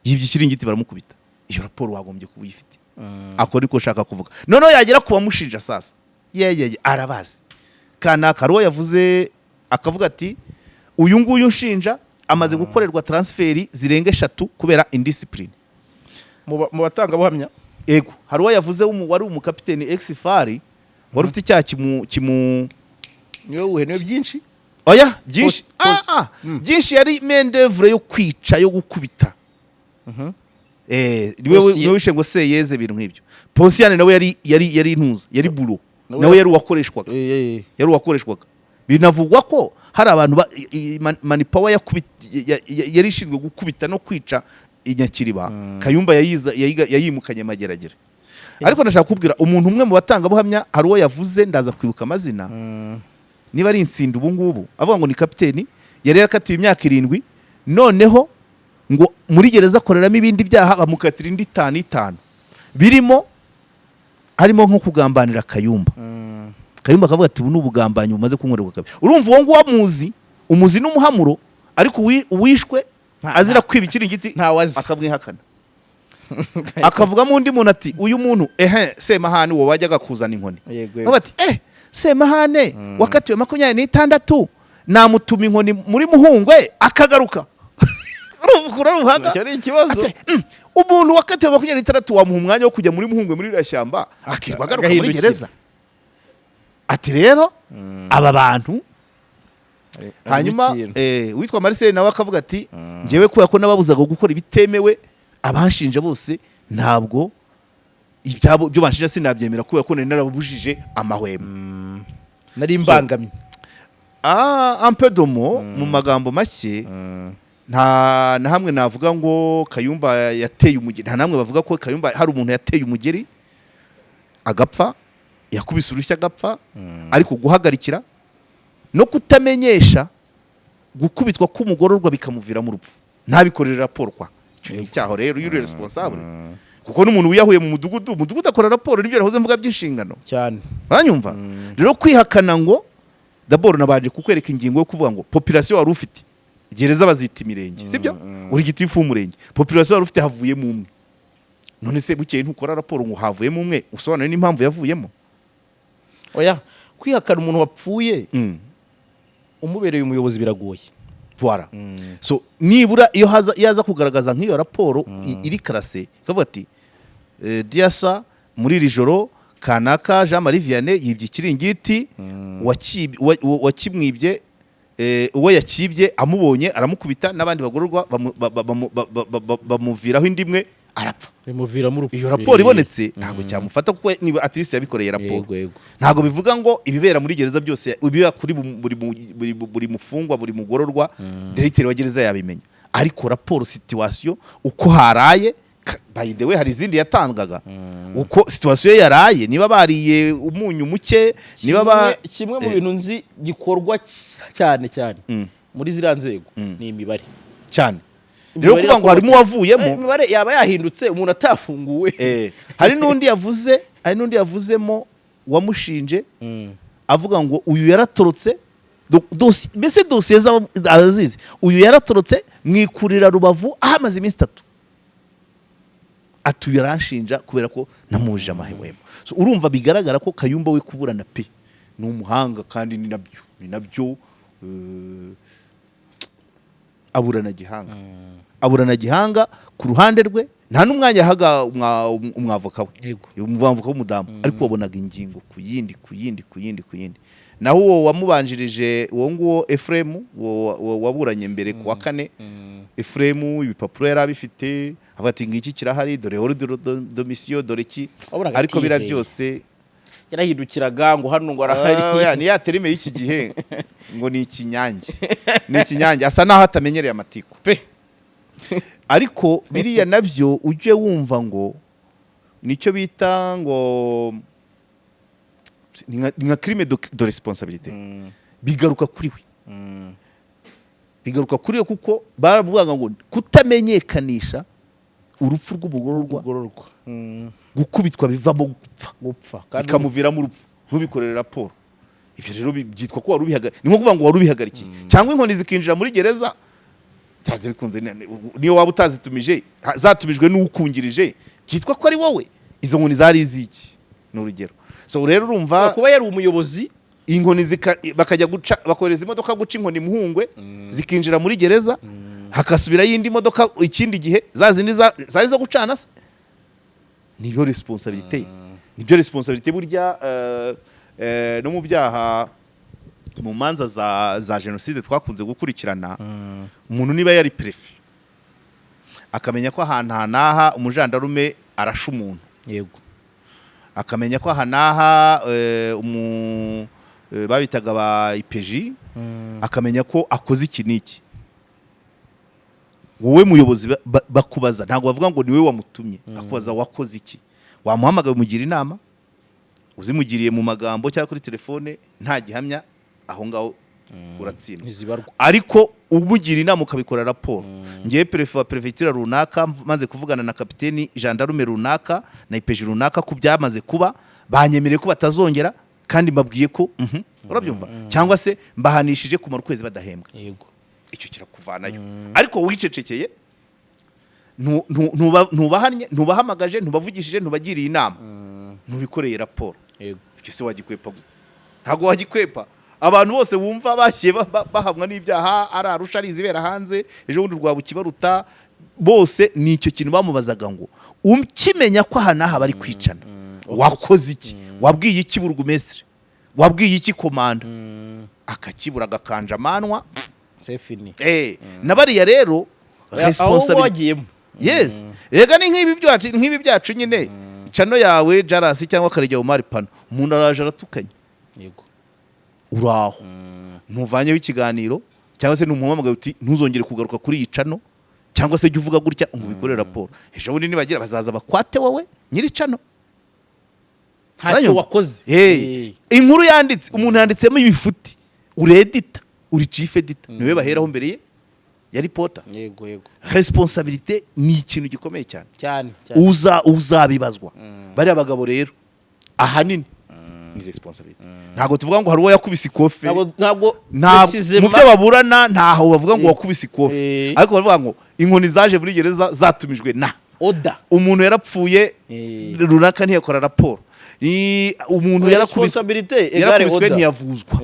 yibye ikiringiti baramukubita. Iyo raporo wagombye kuba uyifite. Ako niko ushaka kuvuga. Noneho yagera ku bamushinja sasa, yeyeye, arabazi kanaka. Hari uwo yavuze akavuga ati uyu nguyu unshinja amaze gukorerwa transfert zirenga eshatu kubera indiscipline. Mu batangabuhamya. Ego, hari uwo yavuze wari umukapiteni ex-FAR wari ufite icyaha kimu Niwe wuhe? Niwe byinshi? Oya, byinshi. Post. Byinshi yari main d'oeuvre yo kwica, yo gukubita. Niwe Posiye. niwe wishe ngo se yeze, ibintu nk'ibyo. Posiyane nawe yari intuza, yari buro. Nawe Nawe yari uwakoreshwaga. Yari uwakoreshwaga. Binavugwa ko hari abantu manpower yari ishinzwe gukubita no kwica i Nyakiriba. Kayumba yayimukanye Mageragere. Ariko ndashaka kubwira umuntu umwe mu batangabuhamya, hari uwo yavuze, ndaza kwibuka amazina, niba ari Insinda ubu ngubu, avuga ngo ni kapiteni yari yarakatiwe imyaka 7, noneho ngo muri gereza akoreramo ibindi byaha, bamukatira indi itanu itanu, birimo harimo nko kugambanira Kayumba. Kayumba akavuga ati ubu ni ubugambanyi bumaze kunkorerwa kabiri. Urumva uwo nguwo amuzi, umuzi n'umuhamuro, ariko uwishwe Azira kwiba ikiringiti. Ntawe azi. Akamwihakana, akavugamo undi muntu ati uyu muntu ehe Semahane, uwo wajyaga kuzana inkoni. Yego. Bati Semahane wakatiwe 26 namutuma inkoni muri Muhungwe akagaruka. Urumva ukuntu ari ubuhanga? Icyo ni ikibazo. Ati, umuntu wakatiwe 26 wamuha umwanya wo kujya muri Muhungwe, muri iriya shyamba, akirwa agaruka muri Agahindukira. gereza? Ati rero aba bantu. Hanyuma ikintu. Uwitwa Marcel nawe akavuga ati ngewe kubera ko nababuzaga gukora ibitemewe, abanshinja bose ntabwo ibyabo byo banshinja sinabyemera, kubera ko nari narababujije amahwemo. Nari imbangamye. Ah, un peu de mots, mu magambo make, nta na hamwe navuga ngo Kayumba yateye umugeri. Nta namwe bavuga ko Kayumba hari umuntu yateye umugeri agapfa, yakubise urushyi agapfa. Ariko guhagarikira no kutamenyesha gukubitwa k'umugororwa bikamuviramo urupfu, ntabikorere raporo kwa, icyo ni icyaha. Rero iyo uri responsable, kuko n'umuntu wiyahuye mu mudugudu, umudugudu akora raporo. Nibyo nahoze mvuga by'inshingano. Cyane. Uranyumva? Rero kwihakana ngo d'abord nabanje kukwereka ingingo yo kuvuga ngo population wari ufite, gereza bazita imirenge, sibyo? Uri gitifu w'umurenge, population wari ufite havuyemo umwe. None se bukeye ntukora raporo ngo havuyemo umwe, usobanure n'impamvu yavuyemo? Oya, kwihakana umuntu wapfuye umubereye umuyobozi biragoye. Voilà. So nibura iyo haza, iyo aza kugaragaza nk'iyo raporo iri classée, ikavuga ati diasa muri iri joro kanaka Jean Marie Vianney yibye ikiringiti, wakimwibye, uwo yakibye amubonye aramukubita n'abandi bagororwa bamuviraho indi imwe arapfa. Bimuviramo urupfu. Iyo raporo ibonetse ntabwo cyamufata, kuko niba at least yabikoreye raporo. yego yego Ntabwo bivuga ngo ibibera muri gereza byose, ibiba kuri buri mufungwa, buri mugororwa, diregiteri wa gereza yabimenya. Ariko raporo situation uko haraye, by the way hari izindi yatangaga uko situation yaraye, niba bariye umunyu muke, niba ba Kimwe mu bintu nzi gikorwa cyane cyane muri ziriya nzego ni imibare. Cyane rero Imibare kuvuga ngo irakorwa harimo cyane. uwavuyemo. Imibare yaba yahindutse umuntu atafunguwe. Hari n'undi yavuze, hari n'undi yavuzemo wamushinje, avuga ngo uyu yaratorotse, mbese dosiye azizi, uyu yaratorotse mwikurira Rubavu ahamaze iminsi 3, ati uyu yaranshinja kubera ko namubujije amahwemo. So, urumva bigaragara ko Kayumba we kuburana pe ni umuhanga, kandi ni nabyo, aburana gihanga, aburana gihanga ku ruhande rwe. Nta n'umwanya yahaga umwavoka we, umwavoka w'umudamu, ariko wabonaga ingingo ku yindi, ku yindi, ku yindi, ku yindi. Naho uwo wamubanjirije, uwo nguwo Efuremu, uwo waburanye mbere ku wa kane, Efuremu ibipapuro yari abifite, avuga ati ngiki kirahari, dore ordre de mission, dore iki. Wabonaga Ariko biriya atizeye. byose Yarahindukiraga ngo hano ngo arahari. Ah, oya, ni ya terme y'iki gihe ngo ni ikinyange, ni ikinyange, asa naho atamenyereye amatiku. Pe. Ariko biriya nabyo ujye wumva ngo nicyo bita ngo ni nka crime de responsabilité. Bigaruka kuri we, bigaruka kuri we, kuko baravugaga ngo kutamenyekanisha urupfu rw'umugororwa, Ugororwa gukubitwa bivamo gupfa, gupfa kandi bikamuviramo urupfu, ntubikorere raporo. Ibyo rero byitwa ko wari ubihagarikiye, ni nko kuvuga ngo wari ubihagarikiye, cyangwa inkoni zikinjira muri gereza byanze bikunze, niyo waba utazitumije, zatumijwe n'ukungirije, byitwa ko ari wowe. Izo nkoni zari iziki? Ni urugero. So rero urumva kuba yari umuyobozi, inkoni bakajya guca, bakohereza imodoka guca inkoni Muhungwe, zikinjira muri gereza, hakasubirayo indi modoka ikindi gihe, za zindi zari zo gucana se. Niyo responsabilité, nibyo responsabilité. Burya no mu byaha, mu manza za jenoside twakunze gukurikirana, umuntu niba yari préfet akamenya ko ahantu aha n'aha umujandarume arasha umuntu, akamenya ko aha n'aha babitaga ba IPJ, akamenya ko akoze iki n'iki, wowe muyobozi bakubaza, ntabwo bavuga ngo ni wowe wamutumye, bakubaza wakoze iki. Wamuhamagaye umugira inama, uzimugiriye mu magambo cyangwa kuri telefone, nta gihamya, aho ngaho uratsindwa. Ntizibarwa. Ariko umugira inama ukabikora raporo, ngewe perefe wa perefegitura runaka maze kuvugana na kapiteni gendarme runaka na IPJ runaka ku byamaze kuba, banyemereye ko batazongera, kandi mbabwiye ko urabyumva, cyangwa se mbahanishije kumara ukwezi badahembwa. Icyo kirakuvanayo. Ariko wicecekeye, ntubahannye, ntubahamagaje, ntubavugishije, ntubagiriye inama, ntubikoreye raporo. Icyo se wagikwepa gute? Ntabwo wagikwepa. Abantu bose wumva bagiye bahamwa n'ibyaha, ari Arusha, ari izibera hanze, ejo bundi rwa Bukibaruta, bose ni icyo kintu bamubazaga ngo: "Ukimenya ko aha n'aha bari kwicana, wakoze iki? Wabwiye iki burugumesitiri? Wabwiye iki komanda?" Akakibura, agakanja amanwa. C'est fini. Na bariya rero, Aho responsabilité. wagiyemo. Yes, rega ni nk'ibi byacu nyine, channel yawe Jarasi cyangwa Karegeya Omar Pano, umuntu araje aratukanye. Uraho ntuvanyeho ikiganiro, cyangwa se numuhamagaye uti: "Ntuzongere kugaruka kuri iyi channel," cyangwa se jya uvuga gutya ngo ubikore raporo. Ejo bundi nibagira bazaza bakwate wowe nyiri channel. Ntacyo Uranyumva? wakoze. Hey, inkuru yanditse, umuntu yanditsemo ibifuti, uri editor, uri chief editor, niwe baheraho mbere ye ya reporter. yego yego Responsabilité ni ikintu gikomeye cyane. Cyane cyane. Uza uzabibazwa. Bariya bagabo rero ahanini ni responsabilité. Ntabwo tuvuga ngo hari uwo yakubise ikofe. Ntabwo Ntabwo précisément- mu byo baburana ntaho bavuga ngo wakubise ikofe, ariko bavuga ngo inkoni zaje muri gereza zatumijwe na Oda. umuntu yarapfuye runaka ntiyakora raporo. Ni umuntu yarakubiswe, Responsabilité égale yarakubiswe oda. ntiyavuzwa.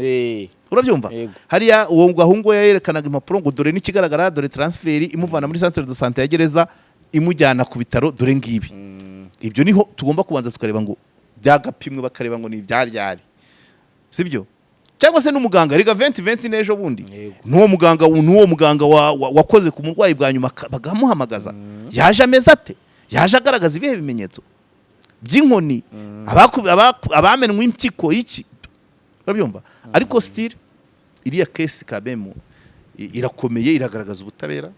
Urabyumva? Yego. Hariya uwo gahungu yerekanaga impapuro ngo dore n'ikigaragara, dore transfert imuvana muri centre de santé ya gereza imujyana ku bitaro, dore ngibi. Ibyo niho tugomba kubanza tukareba ngo byagapimwe, bakareba ngo ni ibyaryari, sibyo? Cyangwa se n'umuganga rega 2020 n'ejo bundi, n'uwo muganga wakoze ku murwayi bwa nyuma, bakamuhamagaza, yaje ameze ate? Yaje agaragaza ibihe bimenyetso by'inkoni, abamenwe impyiko, iki? Urabyumva? Ariko still iriya case kabemu irakomeye, iragaragaza ubutabera.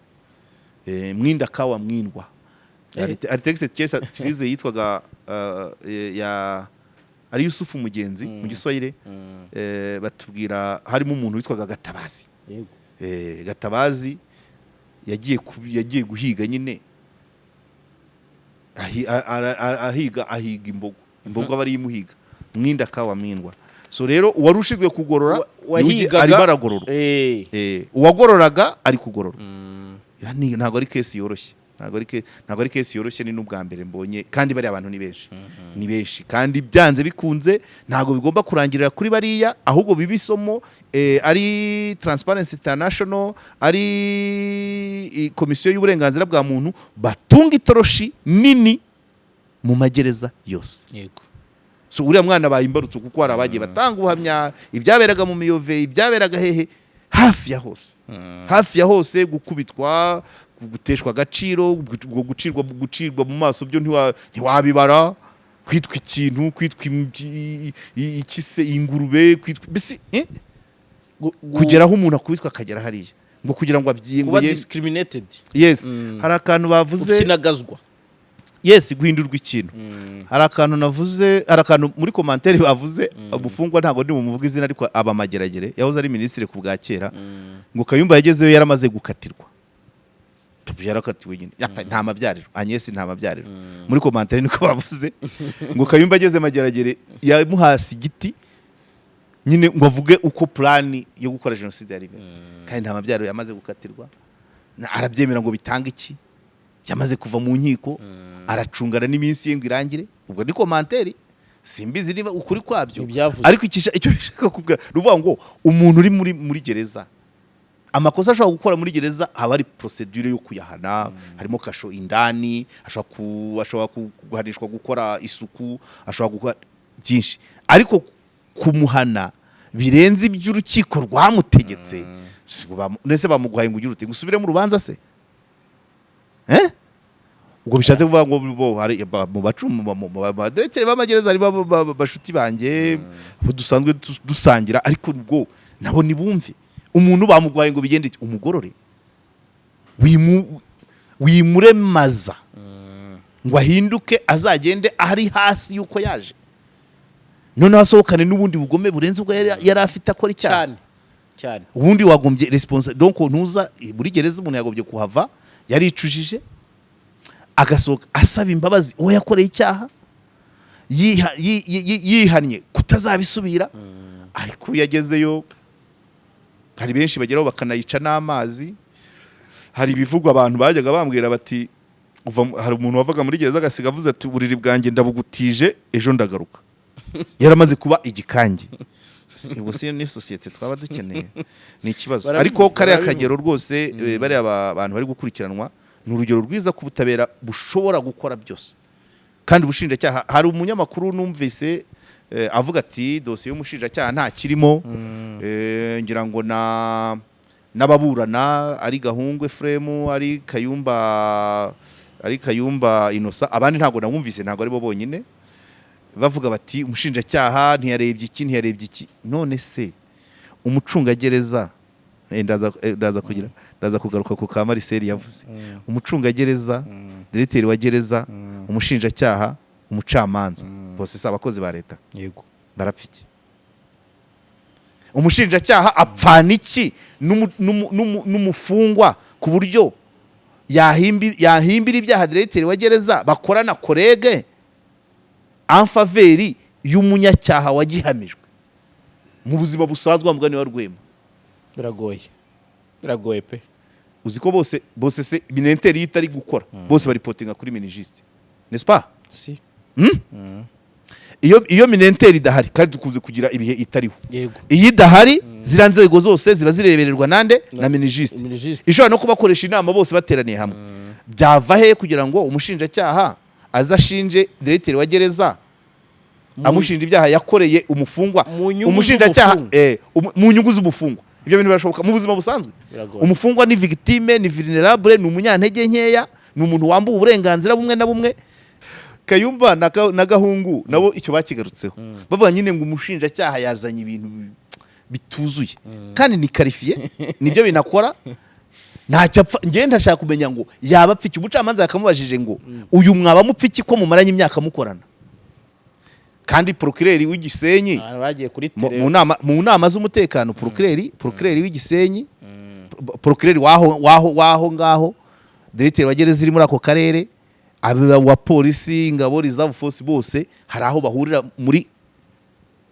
Mwinda kawa mwindwa. Hari texte kesa twize yitwaga ya ari Yusufu Mugenzi mu Giswahili. Batubwira harimo umuntu witwaga Gatabazi. Gatabazi yagiye guhiga nyine, ahiga imbogo, aba ariyo imuhiga. Mwinda kawa mwindwa. So rero uwari ushinzwe kugorora Wahigaga arimo aragororwa. Uwagororaga ari kugororwa. Ntabwo ari case yoroshye, ntabwo ari case yoroshye. Ni n'ubwa mbere mbonye, kandi bariya abantu ni benshi, ni benshi, kandi byanze bikunze ntabwo bigomba kurangirira kuri bariya, ahubwo biba isomo. Ari Transparency International, ari komisiyo y'uburenganzira bwa muntu, batunga itoroshi nini mu magereza yose. So uriya mwana abaye imbarutso, kuko hari abagiye batanga ubuhamya ibyaberaga mu Miyove, ibyaberaga hehe, hafi ya hose, hafi ya hose, gukubitwa, guteshwa agaciro, gucirwa mu maso, byo ntiwabibara, kwitwa ikintu, kwitwa iki se, ingurube, kwitwa mbese, kugera aho umuntu akubitwa akagera hariya ngo kugira ngo Kuba abyinguye. discriminated. Yes, hari akantu bavuze. Gukinagazwa. Yes, guhindurwa ikintu. Hari akantu navuze, hari akantu muri commentaire bavuze. Umufungwa, ntabwo ndi bumuvuge izina, ariko aba Mageragere, yahoze ari minisitiri ku bwa kera, ngo Kayumba yagezeyo yaramaze gukatirwa, yarakatiwe nyine. Yapfa, nta mabyariro, Agnes nta mabyariro. Muri commentaire niko bavuze ngo Kayumba ageze Mageragere yamuhasi igiti nyine ngo avuge uko plan yo gukora jenoside yari imeze, kandi nta mabyariro, yamaze gukatirwa. Arabyemera ngo bitange iki? Yamaze kuva mu nkiko, aracungana n'iminsi ye ngo irangire. Ubwo ni commentaire, simbizi niba ukuri kwabyo. Ntibyavuzwe. Ariko icyo bishaka kubwira ni ukuvuga ngo umuntu uri muri gereza, amakosa ashobora gukora muri gereza haba hari procédure yo kuyahana, harimo kasho indani, ashobora guhanishwa gukora isuku, ashobora gukora byinshi, ariko kumuhana birenze iby'urukiko rwamutegetse, si ngo nese bamuguhaye ngo ugire ute? Ngo usubire mu rubanza se? Ubwo bishatse kuvuga ngo bo hari mu bacu mu badiregiteri b'amagereza, harimo bashuti banjye, abo dusanzwe dusangira, ariko ubwo nabo nibumve umuntu bamuguhaye ngo bigende iki? Umugorore, wimuremaza ngo ahinduke, azagende ari hasi y'uko yaje, noneho asohokane n'ubundi bugome burenze ubwo yari afite akora icyaha. Cyane cyane. Ubundi wagombye responsa, donc ntuza muri gereza, umuntu yagombye kuhava yaricujije, agasohoka asaba imbabazi uwo yakoreye icyaha, yihannye kutazabisubira, ariko iyo yagezeyo Hari benshi bageraho bakanayica n'amazi. Hari ibivugwa abantu bajyaga bambwira bati hari umuntu wavaga muri gereza agasiga avuze ati: "Uburiri bwanjye ndabugutije, ejo ndagaruka," yaramaze kuba igikange. Ubwo si ni sosiyete twaba dukeneye? Ni ikibazo. Barabivuga, Ariko kariya barabivuga. kagero rwose, bariya bantu bari gukurikiranwa ni urugero rwiza ku butabera bushobora gukora byose. Kandi ubushinjacyaha, hari umunyamakuru numvise avuga ati: "Dosiye y'umushinjacyaha nta kirimo." Ngira ngo na n'ababurana ari Gahungu Ephraim, ari Kayumba Innocent, abandi ntabwo nawumvise, ntabwo ari bo bonyine bavuga bati: "Umushinjacyaha ntiyarebye iki, ntiyarebye iki." None se umucungagereza, ndaza kugaruka ku ka Marcel yavuze, umucungagereza, diregiteri wa gereza, umushinjacyaha, umucamanza, bose si abakozi ba leta? Yego. Barapfa iki? Umushinjacyaha apfana iki n'umufungwa ku buryo yahimbira ibyaha diregiteri wa gereza bakorana, collègue, en faveur y'umunyacyaha wagihamijwe mu buzima busanzwe, wa mugani wa Rwema? Biragoye, biragoye pe. Uzi ko bose se MININTER iyo itari gukora, bose baripotinga kuri MINIJUST, n'est-ce pas? Si. Iyo MININTER idahari, kandi dukunze kugira ibihe itariho, Yego. iyo idahari, ziriya nzego zose ziba zirebererwa nande? Na MINIJUST. MINIJUST. Ishobora no kubakoresha inama bose bateraniye hamwe. Byava he kugira ngo umushinjacyaha aze ashinje diregiteri wa gereza, amushinja ibyaha yakoreye umufungwa? Mu nyungu Umushinjacyaha z'umufungwa. Mu nyungu z'umufungwa. Ibyo bintu birashoboka mu buzima busanzwe? Biragoye. Umufungwa ni victime, ni vulnerable, ni umunyantege nkeya, ni umuntu wambuwe uburenganzira bumwe na bumwe. Kayumba na Gahungu nabo icyo bakigarutseho, bavuga nyine ngo umushinjacyaha yazanye ibintu bituzuye kandi ni qualifié, nibyo binakora, ntacyo apfa. Njyewe ndashaka kumenya ngo yaba apfa iki? Umucamanza yakamubajije ngo: "Uyu mwaba mupfa iki ko mumaranye imyaka mukorana?" Kandi procureur w'Igisenyi Abantu bagiye kuri mu tele. mu nama z'umutekano, procureur w'Igisenyi, procureur waho ngaho, diregiteri wa gereza iri muri ako karere, aba wa polisi, ingabo, reserve force, bose hari aho bahurira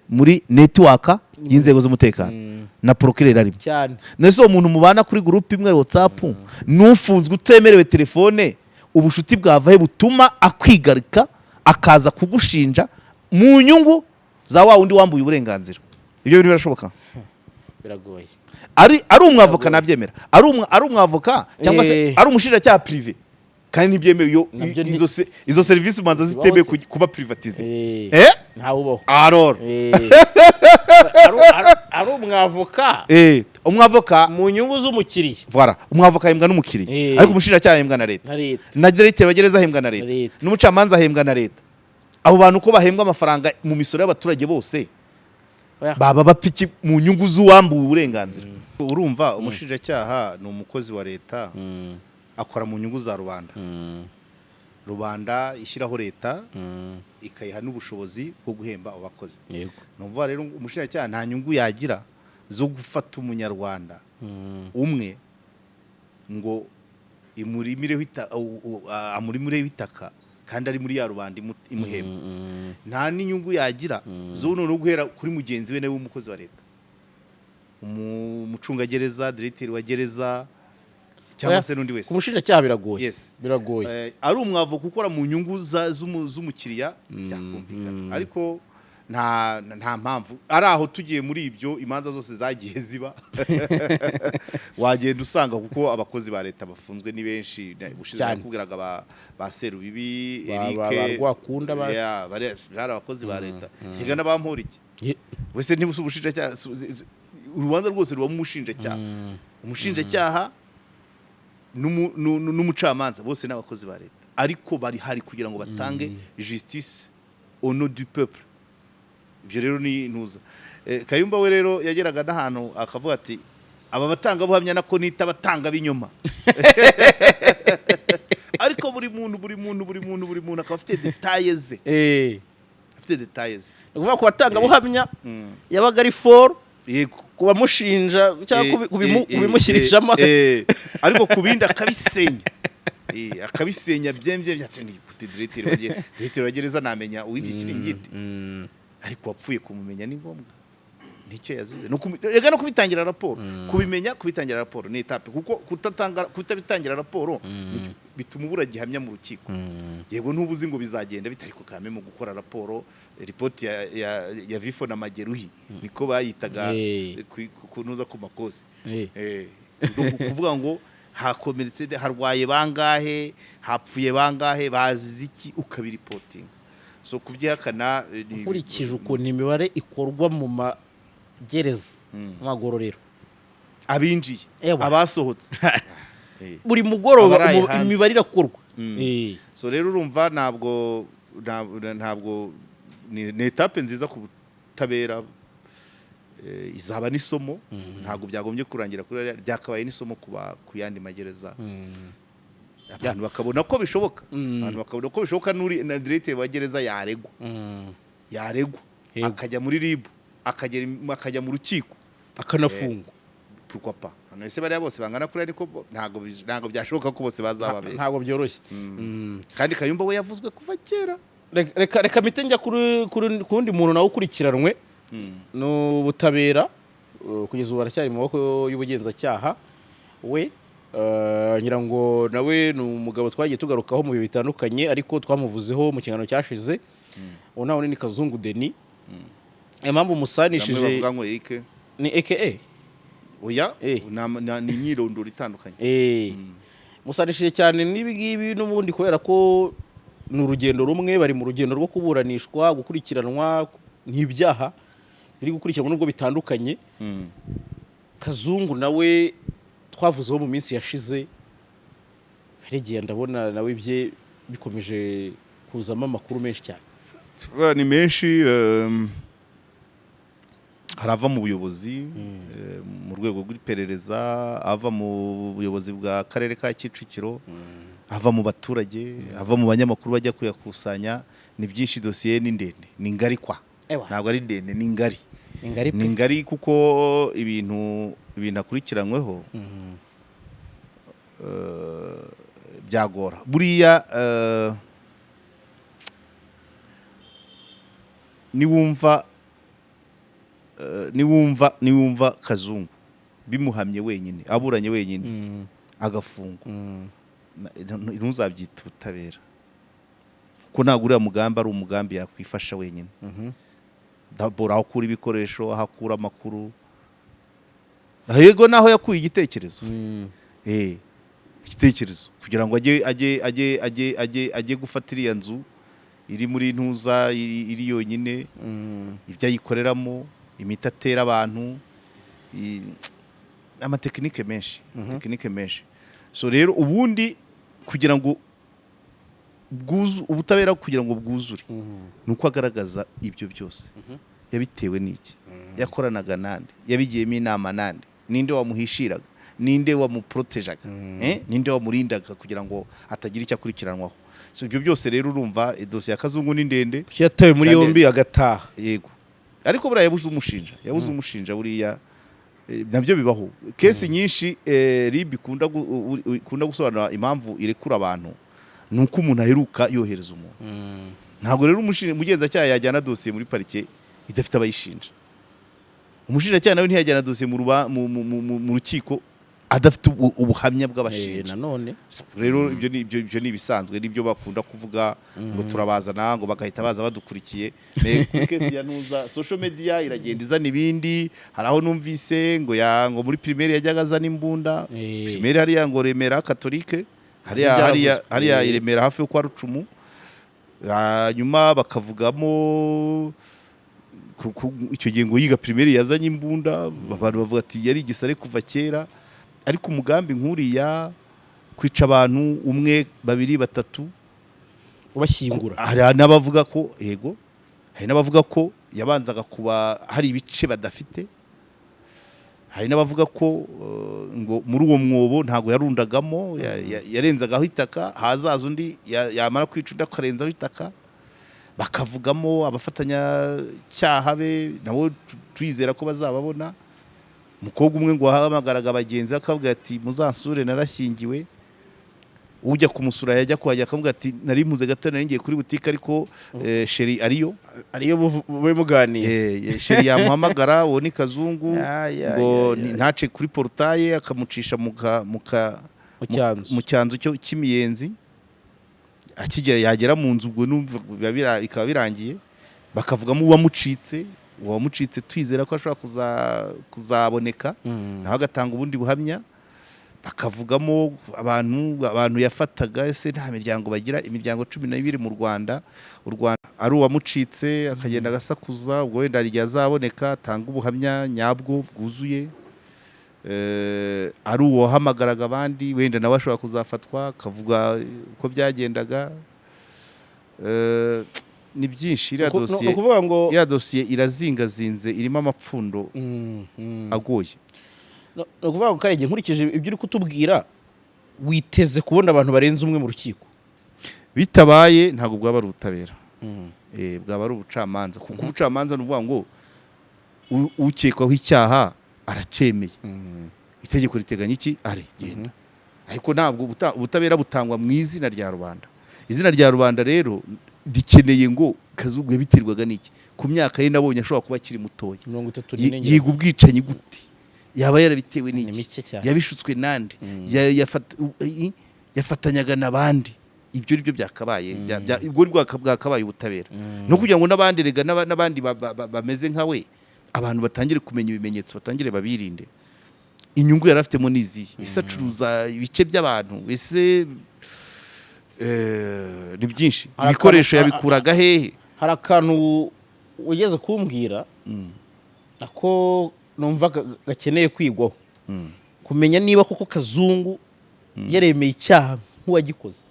muri network y'inzego z'umutekano, na procureur arimo. Cyane. Nese uwo muntu mubana kuri groupe imwe WhatsApp, n'ufunzwe utemerewe telefone, ubushuti bwava he butuma akwigarika akaza kugushinja mu nyungu za wa wundi wambuye uburenganzira? Ibyo bintu birashoboka? Biragoye. Ari umwavoka nabyemera, ari umwavoka cyangwa se ari umushinjacyaha privé, kandi ntibyemewe iyo Nabyo izo serivisi ubanza zibaho zitemewe se. kuba privatisé. Ntawe ubaho. Alors. Ari umwavoka Umwavoka mu nyungu z'umukiriya. Voilà, umwavoka ahembwa n'umukiriya, ariko umushinjacyaha ahembwa na leta. Na leta. Na diregiteri wa gereza ahembwa na leta. Leta. N'umucamanza ahembwa na leta. Abo bantu uko bahembwa amafaranga mu misoro y'abaturage bose, Oya. baba bapfa iki mu nyungu z'uwambuwe uburenganzira? Urumva, umushinjacyaha ni umukozi wa leta, akora mu nyungu za rubanda. Rubanda ishyiraho leta, ikayiha n'ubushobozi bwo guhemba abo bakozi. Ni ukuvuga rero umushinjacyaha nta nyungu yagira zo gufata umunyarwanda umwe ngo amurimireho itaka kandi ari muri ya rubanda imuhemba. Nta n'inyungu yagira zo noneho guhera kuri mugenzi we nawe w'umukozi wa leta, umucungagereza, diregiteri wa gereza, cyangwa Oya, se n'undi wese. Ku mushinjacyaha biragoye. Yes. Biragoye. Ari umwavoka ukora mu nyungu z'umukiriya byakumvikana, ariko nta mpamvu ari aho tugiye muri ibyo. Imanza zose zagiye ziba, wagenda usanga kuko abakozi ba leta bafunzwe ni benshi. Ubushize Cyane. nakubwiraga ba Serubibi Ba- Eric, ba Rwakunda, Yeah, bari abakozi ba leta, higa n'Abamporiki. Wese niba usi ubushinjacyaha, urubanza rwose rubamo umushinjacyaha, umushinjacyaha n'umucamanza, bose ni abakozi ba leta, ariko bari hari kugira ngo batange justice au nom du peuple. Ibyo rero ni ntuza. Kayumba we rero yageraga n'ahantu akavuga ati: "Aba batangabuhamya nako nita abatanga b'inyuma." Ariko buri muntu, buri muntu, buri muntu, buri muntu akaba afite détails ze, afite détails ze. Ni ukuvuga ku batangabuhamya yabaga ari fort, ku bamushinja cyangwa kubimushyirishamo. Ariko ku bindi akabisenya. Akabisenya byembye byatsi gute? Diregiteri wa gereza namenya uwibye ikiringiti, ariko wapfuye kumumenya ni ngombwa. Nicyo yazize. Rega no kubitangira raporo, kubimenya, kubitangira raporo ni étape, kuko kutabitangira raporo bituma ubura gihamya mu rukiko. Yego, ntubuzi ngo bizagenda bitari ku kame mu gukora raporo, ripoti ya vifo na majeruhi, niko bayitaga. Kunuza ku makosi. Kuvuga ngo hakomeretse, harwaye bangahe, hapfuye bangahe, bazize iki, ukabiripotinga. So kubyihakana Nkurikije ukuntu imibare ikorwa mu magereza, mu magororero, abinjiye, Ewa. abasohotse. Buri mugoroba Abaraye hanze. imibare irakorwa. So rero urumva ntabwo ni étape nziza ku butabera, izaba n'isomo. Ntabwo byagombye kurangira kuri ariya, byakabaye n'isomo ku yandi magereza, abantu bakabona ko bishoboka. Abantu bakabona ko bishoboka, n'uri na directeur wa gereza yaregwa, yaregwa, akajya muri RIB, akajya mu rukiko, akanafungwa. Pourquoi pas? None se bariya bose bangana kuri, ariko ntabwo byashoboka ko bose bazababera. Ntabwo byoroshye. Kandi Kayumba we yavuzwe kuva kera. Reka mpite njya ku wundi muntu nawe ukurikiranwe n'ubutabera, kugeza ubu aracyari mu maboko y'ubugenzacyaha. We ngira ngo nawe ni umugabo twagiye tugarukaho mu bihe bitandukanye, ariko twamuvuzeho mu kiganiro cyashize. Uwo nawe ni Kazungu Denis. Impamvu Bamwe musanishije bavuga ngo Eric. Ni aka. Oya, ni imyirondoro itandukanye. Musanishije cyane n'ibi ngibi n'ubundi kubera ko ni urugendo rumwe, bari mu rugendo rwo kuburanishwa, gukurikiranwa n'ibyaha biri gukurikiranwa nubwo bitandukanye. Kazungu nawe twavuzeho mu minsi yashize. Karegeya, ndabona nawe ibye bikomeje kuzamo amakuru menshi cyane. Ni menshi. Hari ava mu buyobozi, mu rwego rw'iperereza, ava mu buyobozi bwa karere ka Kicukiro, ava mu baturage, ava mu banyamakuru bajya kuyakusanya. Ni byinshi, dosiye ni ndende, ni ngari kwa. Ewa. Ntabwo ari ndende, ni ngari. Ni ngari pe. Ni ngari kuko ibintu akurikiranyweho byagora buriya. Niwumva Kazungu bimuhamye wenyine, aburanye wenyine, agafungwa, ntuzabyita ubutabera, kuko ntabwo uriya mugambi ari umugambi yakwifasha wenyine. Dabora aho akura ibikoresho, aho akura amakuru, yego, naho yakuye igitekerezo, igitekerezo kugira ngo ajye gufata iriya nzu iri muri ntuza iri yonyine, ibyo ayikoreramo, imiti atera abantu, amatekinike menshi, tekinike menshi. So rero ubundi kugira ngo ubutabera kugira ngo bwuzure, ni uko agaragaza ibyo byose: yabitewe n'iki, yakoranaga nande, yabigiyemo inama nande, ninde wamuhishiraga, ninde wamuporotejaga, ninde wamurindaga kugira ngo atagira icyo akurikiranwaho. So ibyo byose rero urumva idosiye ya Kazungu ni ndende. Yatawe muri yombi agataha. Yego, ariko buriya yabuze umushinja, yabuze umushinja. Buriya nabyo bibaho, case nyinshi. RIB ikunda gusobanura impamvu irekura abantu ni uko umuntu aheruka yohereza umuntu. Ntabwo rero umugenzacyaha yajyana dosiye muri parike idafite abayishinja. Umushinjacyaha nawe ntiyajyana dosiye mu rukiko adafite ubuhamya bw'abashinja. Nanone. Rero ibyo ni ibisanzwe, nibyo bakunda kuvuga ngo turabazana, ngo bagahita baza badukurikiye. Mais kuri case ya ntuza, social media iragenda izana ibindi. Hari aho numvise ngo muri primaire yajyaga azana imbunda. Primaire hariya ngo Remera Catholique hariya, Byaravuzwe. hariya i Remera hafi yo kwa Rucumu. Hanyuma bakavugamo icyo gihe ngo yiga primaire yazanye imbunda. Abantu bavuga ati yari igisare kuva kera. Ariko umugambi nk'uriya, kwica abantu umwe, babiri, batatu, ubashyingura. Hari n'abavuga ko, yego, hari n'abavuga ko yabanzaga kuba hari ibice badafite. Hari n'abavuga ko ngo muri uwo mwobo ntabwo yarundagamo, yarenzagaho itaka, hazaza undi, yamara kwica undi akarenzaho itaka. Bakavugamo abafatanyacyaha be, nabo turizera ko bazababona. Umukobwa umwe ngo wahamagaraga bagenzi be akabwira ati: "Muzansure, narashyingiwe." Ujya kumusura yajya kuhajya akamubwira ati: "Nari mpuze gato, nari ngiye kuri butike, ariko chéri ariyo." Ariyo mube muganiye. Chéri yamuhamagara, uwo ni Kazungu, Ya, ya, ngo ya, ya. ntace kuri portail, akamucisha mu ka Mu cyanzu. Mu cyanzu cyo cy'imiyenzi. Akigera, yagera mu nzu, ubwo numva bikaba birangiye. Bakavugamo uwamucitse, uwamucitse twizera ko ashobora kuzaboneka, nawe agatanga ubundi buhamya. Bakavugamo abantu yafataga. Ese nta miryango bagira? Imiryango 12 mu Rwanda. U Rwanda ari uwamucitse akagenda agasakuza, ubwo wenda hari igihe azaboneka atanga ubuhamya nyabwo bwuzuye. Ari uwahamagaraga abandi, wenda nawe ashobora kuzafatwa akavuga uko byagendaga. Ni byinshi iriya dosiye. Ni ukuvuga ngo Iriya dosiye irazingazinze, irimo amapfundo agoye. Ni ukuvuga ngo, Karege, nkurikije ibyo uri kutubwira, witeze kubona abantu barenze umwe mu rukiko? Bitabaye ntabwo bwaba ari ubutabera, bwaba ari ubucamanza, kuko ubucamanza ni ukuvuga ngo ukekwaho icyaha aracyemeye, itegeko riteganya iki, are genda. Ariko ntabwo ubutabera butangwa mu izina rya rubanda. Izina rya rubanda rero rikeneye ngo Kazungu yabiterwaga n'iki? Ku myaka ye nabonye ashobora kuba akiri mutoya. mirongo itatu Yi- n'ine Yiga ubwicanyi gute? Yaba yarabitewe Ni n'iki? mike cyane. Yabishutswe nande? Yafatanyaga n'abandi? Ibyo ni byo byakabaye ubwo ni bwakabaye ubutabera, no kugira ngo n'abandi rega n'abandi bameze nka we, abantu batangire kumenya ibimenyetso, batangire babirinde. Inyungu yari afitemo ni izihe? Ese acuruza ibice by'abantu? Ese ni byinshi. Hari Ibikoresho yabikuraga hehe? Hari akantu wigeze kumbwira ako numva gakeneye kwigwaho, kumenya niba koko Kazungu yaremeye icyaha nk'uwagikoze.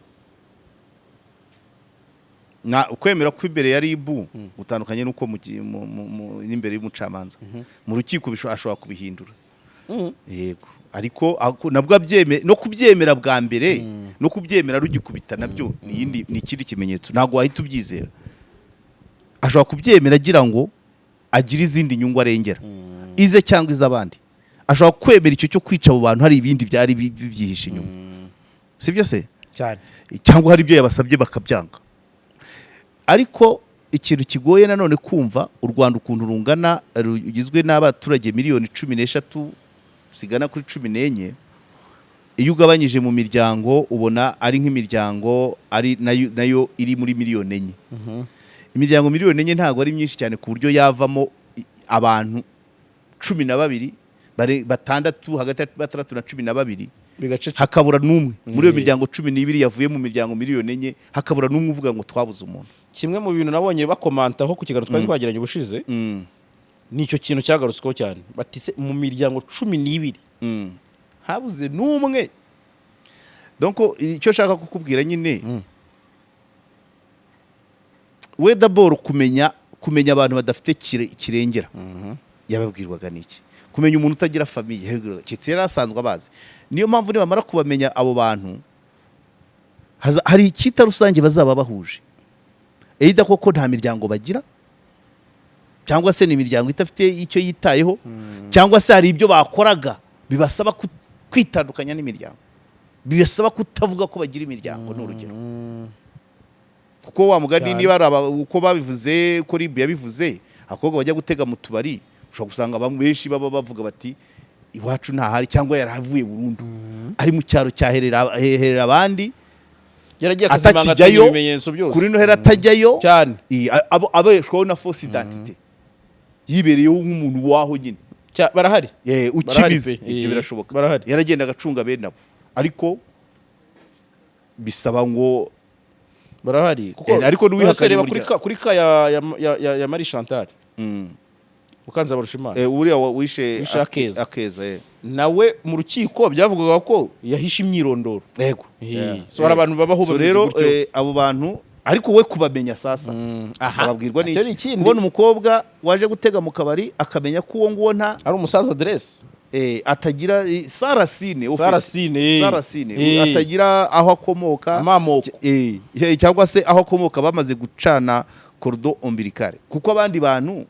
Na ukwemera ko imbere ya RIB utandukanye n'uko n'imbere y'umucamanza mu rukiko ashobora kubihindura. Yego, ariko nabwo no kubyemera bwa mbere, no kubyemera rugikubita, nabyo ni ikindi kimenyetso. Ntabwo wahita ubyizera. Ashobora kubyemera agira ngo agire izindi nyungu arengera, ize cyangwa iz'abandi. Ashobora kwemera icyo cyo kwica abo bantu, hari ibindi byari bibyihishe inyuma, sibyo se? Cyane. Cyangwa hari ibyo yabasabye bakabyanga. Ariko ikintu kigoye nanone kumva, u Rwanda ukuntu rungana, rugizwe n'abaturage miliyoni 13 zigana kuri 14, iyo ugabanyije mu miryango ubona ari nk'imiryango ari nayo iri muri miliyoni 4. Imiryango miliyoni 4 ntabwo ari myinshi cyane ku buryo yavamo abantu 12, batandatu, hagati ya 6 na 12, Bigaceceka. hakabura n'umwe muri iyo miryango 12 yavuye mu miryango miliyoni 4, hakabura n'umwe uvuga ngo twabuze umuntu. Kimwe mu bintu nabonye bakomantaho ku kiganiro twari twagiranye ubushize, ni icyo kintu cyagarutsweho cyane, bati: "Se mu miryango 12 habuze n'umwe?" Donc icyo nshaka kukubwira nyine, we d'abord kumenya abantu badafite kirengera, yababwirwaga n'iki? Kumenya umuntu utagira famille yababwirwaga keretse yari asanzwe abazi. Niyo mpamvu nibamara kubamenya abo bantu, hari icyita rusange bazaba bahuje, either koko nta miryango bagira, cyangwa se ni imiryango idafite icyo yitayeho, cyangwa se hari ibyo bakoraga bibasaba kwitandukanya n'imiryango, bibasaba kutavuga ko bagira imiryango, ni urugero. Kuko wa mugani, niba ari uko babivuze, ko RIB yabivuze, abakobwa bajya gutega mu tubari, ushobora gusanga bamwe benshi baba bavuga bati iwacu ntahari, cyangwa yarahavuye burundu, ari mu cyaro cyaherera herera abandi, Yaragiye akazimangatanya atakijyayo ibimenyetso byose. Kuri Noheli atajyayo. Cyane. Abeshwaho na fausse identité, yibereyeho nk'umuntu waho nyine. Barahari. Ukibizi. Barahari pe. Ibyo birashoboka. Barahari. Yaragenda agacunga bene abo, ariko bisaba ngo Barahari kuko Ariko n'uwihakanye None se reba kuri burya. ka kuri ka ya Marie Chantal Mukanzabarushimana. Uriya wishe Wishe Akeza. Akeza. Nawe mu rukiko byavugaga ko yahishe imyirondoro. Yego. So hari abantu babaho So bameze rero gutyo. Abo bantu ariko we kubamenya sasa, Aha. bababwirwa Icyo ni n'iki? ikindi. Kubona umukobwa waje gutega mu kabari akamenya ko uwo nguwo nta Ari umusaza aderesi. Atagira Sarasine ufite. Sarasine. Sarasine atagira aho akomoka. Amamoko. Cyangwa se aho akomoka bamaze gucana cordon ombilical, kuko abandi bantu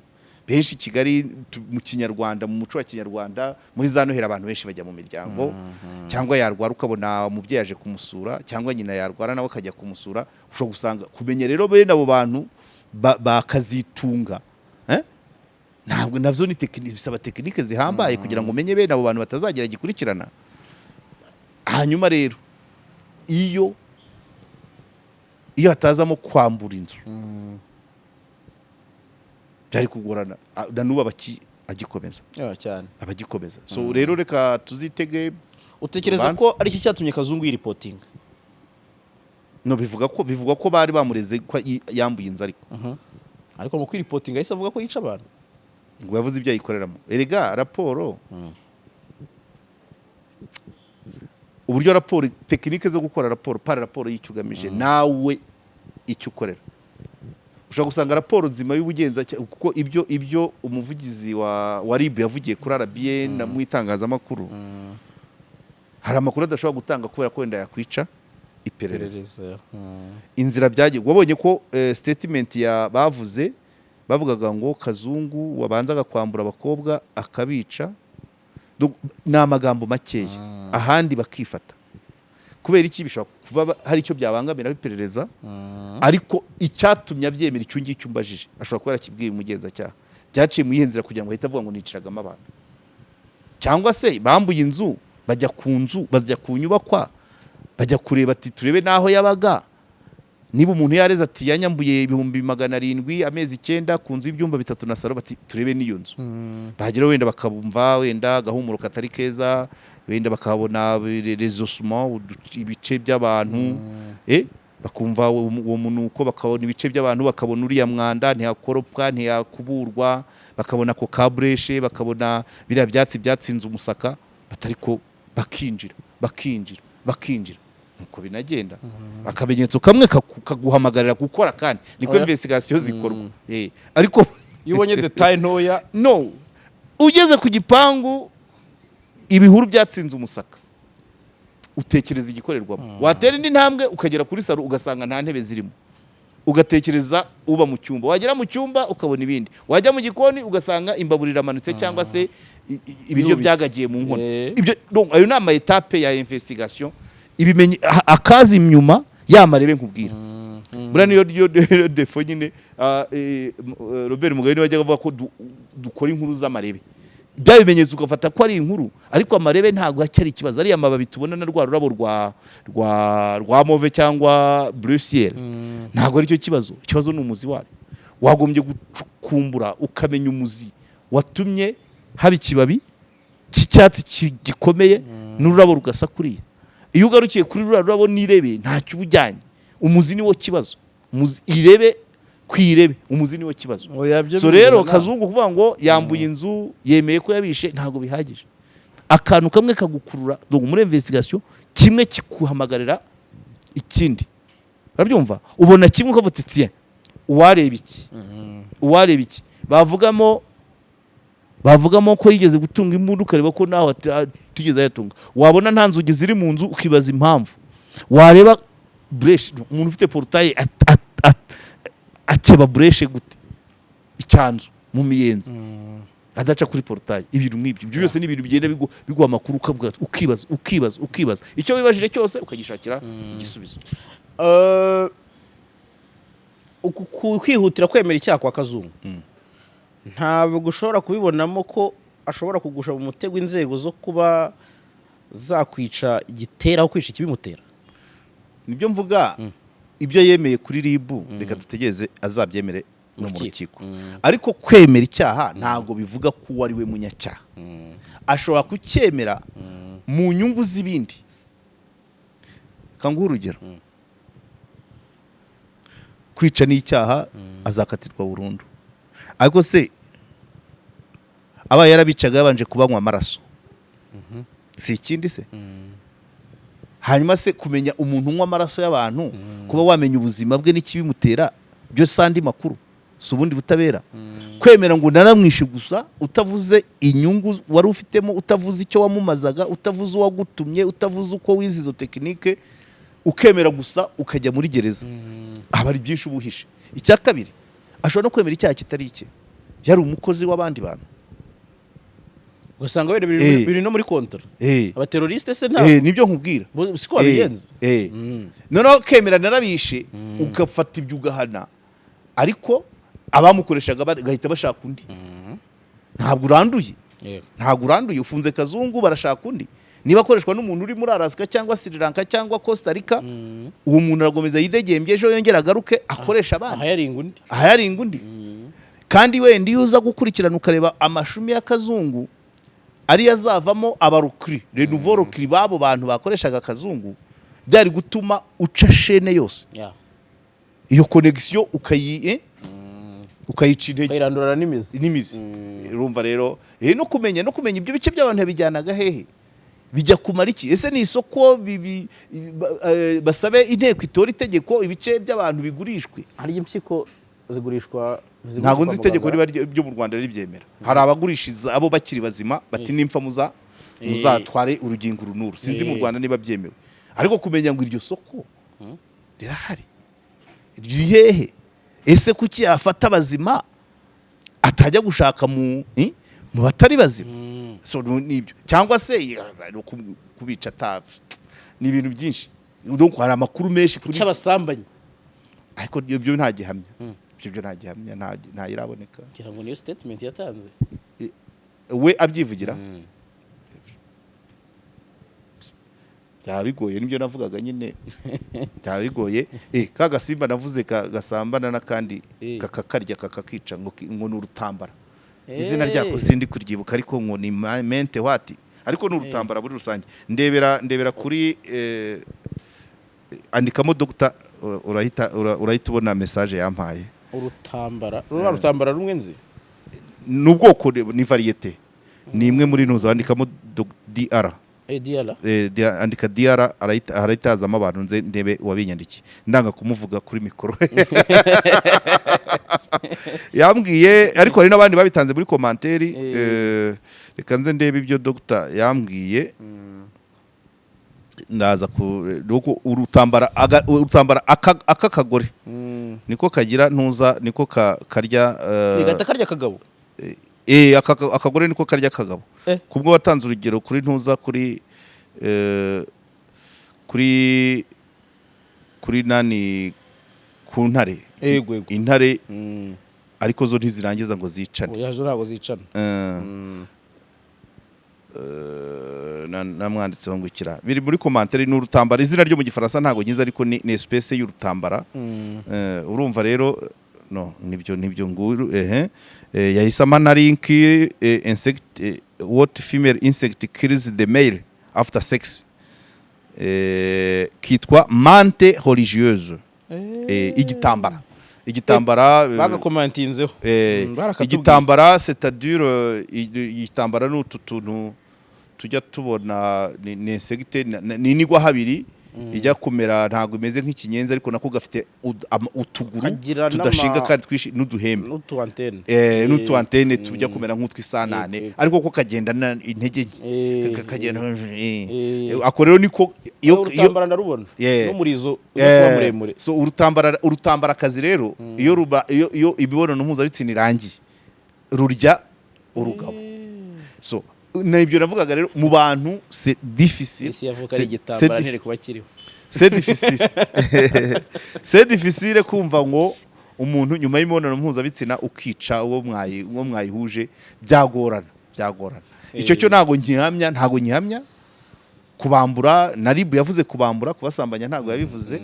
Benshi i Kigali, mu Kinyarwanda, mu muco wa Kinyarwanda, muri za Noheli abantu benshi bajya mu miryango, cyangwa yarwara ukabona umubyeyi aje kumusura, cyangwa nyina yarwara nawe akajya kumusura. Ushobora gusanga kumenya rero bene abo bantu bakazitunga, eh? Ntabwo nabyo ni bisaba technique zihambaye kugira ngo umenye bene abo bantu batazagira gikurikirana. Hanyuma rero iyo hatazamo kwambura inzu byari kugorana. Na n'ubu agikomeza. Yeah, cyane. Abagikomeza. So rero reka tuzitege Utekereza urubanza. ko ari iki cyatumye Kazungu yiripotinga? No, bivuga ko bivugwa ko bari bamureze ko yambuye inzu, ariko Ariko mu kwiripotinga yahise avuga ko yica abantu. Ngo yavuze ibyo ayikoreramo. Erega raporo, uburyo raporo, technique zo gukora raporo, par raporo y'icyo ugamije nawe, icyo ukorera. Ushobora gusanga raporo nzima y'ubugenzacyaha, kuko ibyo umuvugizi wa RIB yavugiye kuri RBA na mu itangazamakuru, hari amakuru adashobora gutanga kubera ko wenda yakwica iperereza. Inzira byagiye, wabonye ko statement ya bavuze, bavugaga ngo Kazungu wabanzaga kwambura abakobwa akabica. Donc, ni amagambo makeya, ahandi bakifata. Kubera iki? Bishobora kuba hari icyo byabangamira iperereza, ariko icyatumye abyemera icyo ngicyo umbajije, ashobora kuba yarakibwiye umugenzacyaha. Byaciye mu yihe nzira kugira ngo ahite avuga ngo niciragamo abantu, cyangwa se bambuye inzu, bajya ku nzu, bajya ku nyubakwa, bajya kureba ati turebe n'aho yabaga. Niba umuntu yareze ati yanyambuye 700,000 amezi 9 ku nzu y'ibyumba bitatu na salo, bati turebe n'iyo nzu. Bahagera wenda bakabumva wenda agahumuro katari keza, wenda bakabona les ossements, ibice by'abantu, bakumva uwo munuko, bakabona ibice by'abantu, bakabona uriya mwanda ntiyakoropwa, ntiyakuburwa, bakabona ako ka brèche, bakabona biriya byatsi byatsinze umusaka, batari ko bakinjira, bakinjira, bakinjira. Nuko binagenda, akamenyetso kamwe kaguhamagarira gukora, kandi niko Oya. investigation zikorwa. Ariko Iyo ubonye détail ntoya. No ugeze ku gipangu, ibihuru byatsinze umusaka, utekereza igikorerwamo. Watera indi ntambwe ukagera kuri salo, ugasanga nta ntebe zirimo, ugatekereza uba mu cyumba. Wagera mu cyumba ukabona ibindi, wajya mu gikoni ugasanga imbabura iramanutse, cyangwa se ibiryo Yubitse. byagagiye mu nkono. Ibyo, donc, ayo ni ama étapes ya investigation. Ibimenye akaza inyuma ya marebe nkubwira. Buriya niyo défaut nyine. Robert Mugabe niwe wajyaga avuga ko dukora inkuru z'amarebe, bya bimenyetso ugafata ko ari inkuru, ariko amarebe ntabwo acyari ikibazo. Ariya mababi tubona na rwa rurabo rwa mauve cyangwa bleu ciel ntabwo aricyo kibazo. Ikibazo ni umuzi wayo. Wagombye gucukumbura ukamenya umuzi watumye haba ikibabi cy'icyatsi gikomeye n'ururabo rugasa kuriya. Iyo ugarukiye kuri ruriya rurabo n'irebe, ntacyo uba ujyanye. Umuzi niwo kibazo. Umuzi, irebe ku irebe, umuzi niwo kibazo. Oya, byo So rero birumvikana. Kazungu kuvuga ngo yambuye inzu, yemeye ko yabishe, ntabwo bihagije. Akantu kamwe kagukurura. Donc muri investigation kimwe kikuhamagarira ikindi, urabyumva? Ubona kimwe ukavuga uti tiens, uwareba iki, uwareba iki. Bavugamo ko yigeze gutunga imbunda, ukareba ko nawe atigeze ayatunga. Wabona nta nzugi ziri mu nzu, ukibaza impamvu. Wareba brèche, umuntu ufite portail akeba brèche gute icyanzu mu miyenzi adaca kuri portail? Ibintu nk'ibyo, ibyo byose ni ibintu bigenda biguha amakuru, ukavuga ukibaza, ukibaza, ukibaza. Icyo wibajije cyose ukagishakira igisubizo. Uku kwihutira kwemera icyaha kwa Kazungu, ntabwo ushobora kubibonamo ko ashobora kugusha mu mutego inzego zo kuba zakwica igitera aho kwica ikibimutera? Nibyo mvuga. Ibyo yemeye kuri RIB, reka dutegereze azabyemere no mu Rukiko. rukiko. Ariko kwemera icyaha ntabwo bivuga ko uwo ari we munyacyaha. Ashobora kucyemera mu nyungu z'ibindi. Kanguhe urugero: kwica ni icyaha, azakatirwa burundu. Ariko se aba yarabicaga yabanje kubanywa amaraso, si ikindi se? Hanyuma se kumenya umuntu unywa amaraso y'abantu, kuba wamenya ubuzima bwe n'ikibimutera, byo si andi makuru, si ubundi butabera? Kwemera ngo naramwishe gusa, utavuze inyungu wari ufitemo, utavuze icyo wamumazaga, utavuze uwagutumye, utavuze uko wize izo technique, ukemera gusa ukajya muri gereza, haba hari byinshi uba uhishe. Icya kabiri, ashobora no kwemera icyaha kitari icye. Yari umukozi w'abandi bantu. Ugasanga wenda biri no muri contrat. Abaterroriste se nta Nibyo nkubwira. Siko babigenza. Noneho kemera narabishe, ugafata ibyo ugahana, ariko abamukoreshaga bagahita bashaka undi. Ntabwo uranduye. Ntabwo uranduye, ufunze Kazungu, barashaka undi. Niba akoreshwa n'umuntu uri muri Alaska cyangwa Sri Lanka cyangwa Costa Rica, uwo muntu arakomeza yidegembye, ejo yongera agaruke akoresha abandi. Ahayaringa undi. Ahayaringa undi. Kandi wenda iyo uza gukurikirana ukareba amashumi y'Akazungu ariyo azavamo abarecrues, les nouveaux recrues b'abo bantu bakoreshaga Akazungu, byari gutuma uca chaîne yose, iyo connexion ukayica intege. Ukayirandurana n'imizi. N'imizi. Urumva rero, no kumenya ibyo bice by'abantu yabijyanaga hehe, bijya kumara iki? Ese ni isoko? Basabe inteko itora itegeko, ibice by'abantu bigurishwe. Hari impyiko zigurishwa? Ntabwo nzi itegeko niba ryo mu Rwanda ribyemera. Hari abagurishiriza abo bakiri bazima, bati nimpfa muzatware urugingo uru n'uru. Sinzi mu Rwanda niba byemewe, ariko kumenya ngo iryo soko rirahari, riri hehe? Ese kuki yafata abazima atajya gushaka mu batari bazima? So nibyo, cyangwa se no kubica atapfa. Ni ibintu byinshi. Donc hari amakuru menshi kuri Cy'abasambanyi. Ariko ibyo nta gihamya, ibyo nta gihamya, nta iraboneka. Ngira ngo niyo statement yatanze. We abyivugira. Byaba bigoye, nibyo navugaga nyine, byaba bigoye. Ka gasimba navuze gasambana n'akandi, kakakarya, kakakica, ngo ni urutambara. Izina ryako sindi kuryibuka, ariko ngo ni mente wati, ariko ni urutambara muri rusange. Ndebera kuri andikamo dogita, urahita ubona message yampaye. Urutambara, ruriya rutambara rumwe nzi. Ni ubwoko, ni variété, ni imwe muri ntuza. Wandikamo DR. DR. Andika DR, arahita hazamo abantu. Nze ndebe uwabinyandikiye, ndanga kumuvuga kuri mikoro. Yambwiye, ariko hari n'abandi babitanze muri commentaire. Reka nze ndebe ibyo dogita yambwiye. Ndaza ku nuko urutambara urutambara aka kagore niko kagira ntuza, niko karya Gahita karya akagabo. Akagore niko karya akagabo. Kubwo watanze urugero kuri ntuza, kuri nani, ku ntare. Yego yego. Intare, ariko zo ntizirangiza ngo zicane. Oya, zo ntabwo zicana. Namwanditseho ngo ikira biri muri commentaire. Ni urutambara, izina ryo mu Gifaransa ntabwo nyiza, ariko ni espèce y'urutambara. Urumva rero, no nibyo nguru ehe. Yahise ampa na link, insect, what female insect kills the male after sex, kitwa mante religieuse. Igitambara Bagakomantinzeho. Barakatubwiye. Igitambara, c'est-à-dire igitambara ni utu tuntu tujya tubona, ni insecte, ni inigwa habiri ijya kumera, ntabwo imeze nk'ikinyenzi, ariko nako gafite utuguru Kagira tudashinga kandi twishi n'uduhembe. N'utu antenne. N'utu antenne tujya kumera nk'utwisanane. Ariko ko kagenda intege nke. Kagenda ako rero niko iyo urutambara ndarubona n'umurizo ujya kuba muremure. So urutambara, urutambarakazi rero, iyo ruba iyo imibonano mpuzabitsina irangiye, rurya urugabo. So nibyo navugaga rero, mu bantu c'est difficile. Isi yavuka ari igitambara ntere kuba kiriho. C'est difficile, c'est difficile kumva ngo umuntu nyuma y'imibonano mpuzabitsina ukica uwo mwayihuje, byagorana, byagorana. Icyo cyo ntabwo nkihamya, ntabwo nkihamya. Kubambura na RIB yavuze kubambura, kubasambanya ntabwo yabivuze.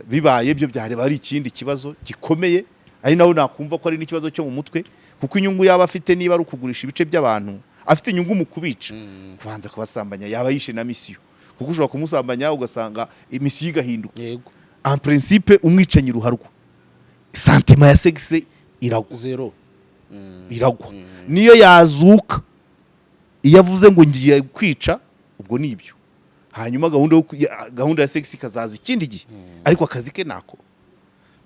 Bibaye byo byareba ari ikindi kibazo gikomeye, ari naho nakumva ko ari n'ikibazo cyo mu mutwe, kuko inyungu yaba afite niba ari ukugurisha ibice by'abantu, afite inyungu mu kubica, kubanza kubasambanya yaba yishe na mission, kuko ushobora kumusambanya ugasanga imission igahinduka. En principe umwicanyi ruharwa, sentiment ya sexe iragwa. Zero. Iragwa. Niyo yazuka, iyo avuze ngo ngiye kwica, ubwo ni ibyo. Hanyuma gahunda ya sexe ikazaza ikindi gihe, ariko akazi ke nako.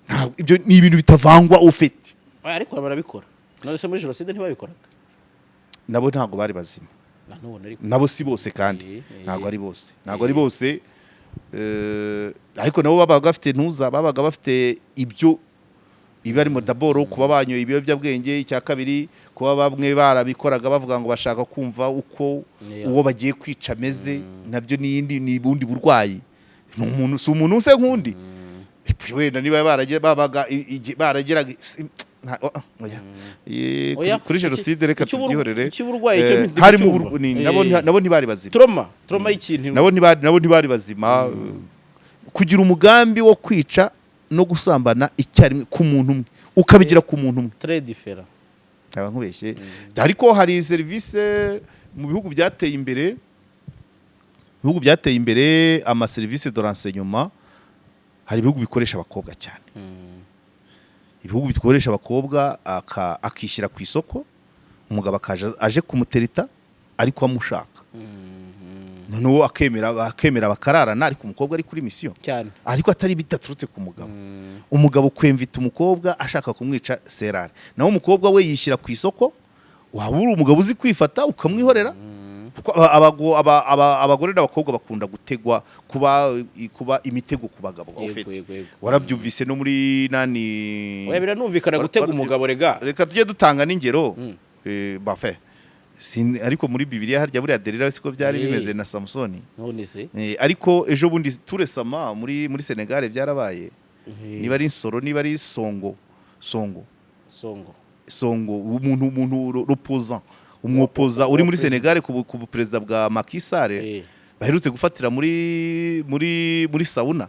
Ntabwo ibyo ni ibintu bitavangwa ufite. Oya, ariko barabikora. None se muri jenoside ntibabikoraga? Nabo ntabwo bari bazima. Nanone ariko. Nabo si bose kandi. Ntabwo ari bose, ntabwo ari bose. Ariko nabo babaga bafite ntuza, babaga bafite ibyo. Ibarimo d'abord kuba banyoye ibiyobyabwenge, icya kabiri kuba bamwe barabikoraga bavuga ngo bashaka kumva uko uwo bagiye kwica ameze, nabyo n'iyindi ni ubundi burwayi. Ni umuntu, si umuntu se nk'undi. Wenda niba babaga barageraga oh, oya. Oya, kuri jenoside reka tubyihorere. Icy'uburwayi cyo ndi Harimo kucyumva. nabo ntibari bazima. Trauma y'ikintu. Nabo ntibari bazima. Kugira umugambi wo kwica no gusambana icyarimwe ku muntu umwe, ukabigira ku muntu umwe, Très différent. Nkaba nkubeshye. Ariko hari serivisi mu bihugu byateye imbere, ibihugu byateye imbere, amaserivisi de renseignement, hari ibihugu bikoresha abakobwa cyane. Ibihugu bikoresha abakobwa, akishyira ku isoko, umugabo akaje aje kumutereta ariko amushaka, noneho akemera bakararana, ariko umukobwa ari kuri mission, ariko atari bidaturutse ku mugabo. Umugabo kwemvita umukobwa ashaka kumwica, c'est rare. Naho umukobwa we yishyira ku isoko, waba uri umugabo uzi kwifata ukamwihorera, kuko abagore n'abakobwa bakunda gutegwa, kuba imitego ku bagabo. Ufite Yego. warabyumvise no muri nani. Oya, biranumvikana gutega umugabo rega. Reka tujye dutanga n'ingero. Bafe ariko muri Bibiliya harya buriya Delila siko byari bimeze na Samusoni? None se? Ariko ejo bundi turesama muri Senegal byarabaye. Niba ari Nsoro, niba ari Songo, Songo. Songo. Songo, umuntu l'opposant, umwopoza uri muri Perezida. Senegal ku perezida bwa Macky Sall, baherutse gufatira muri sauna.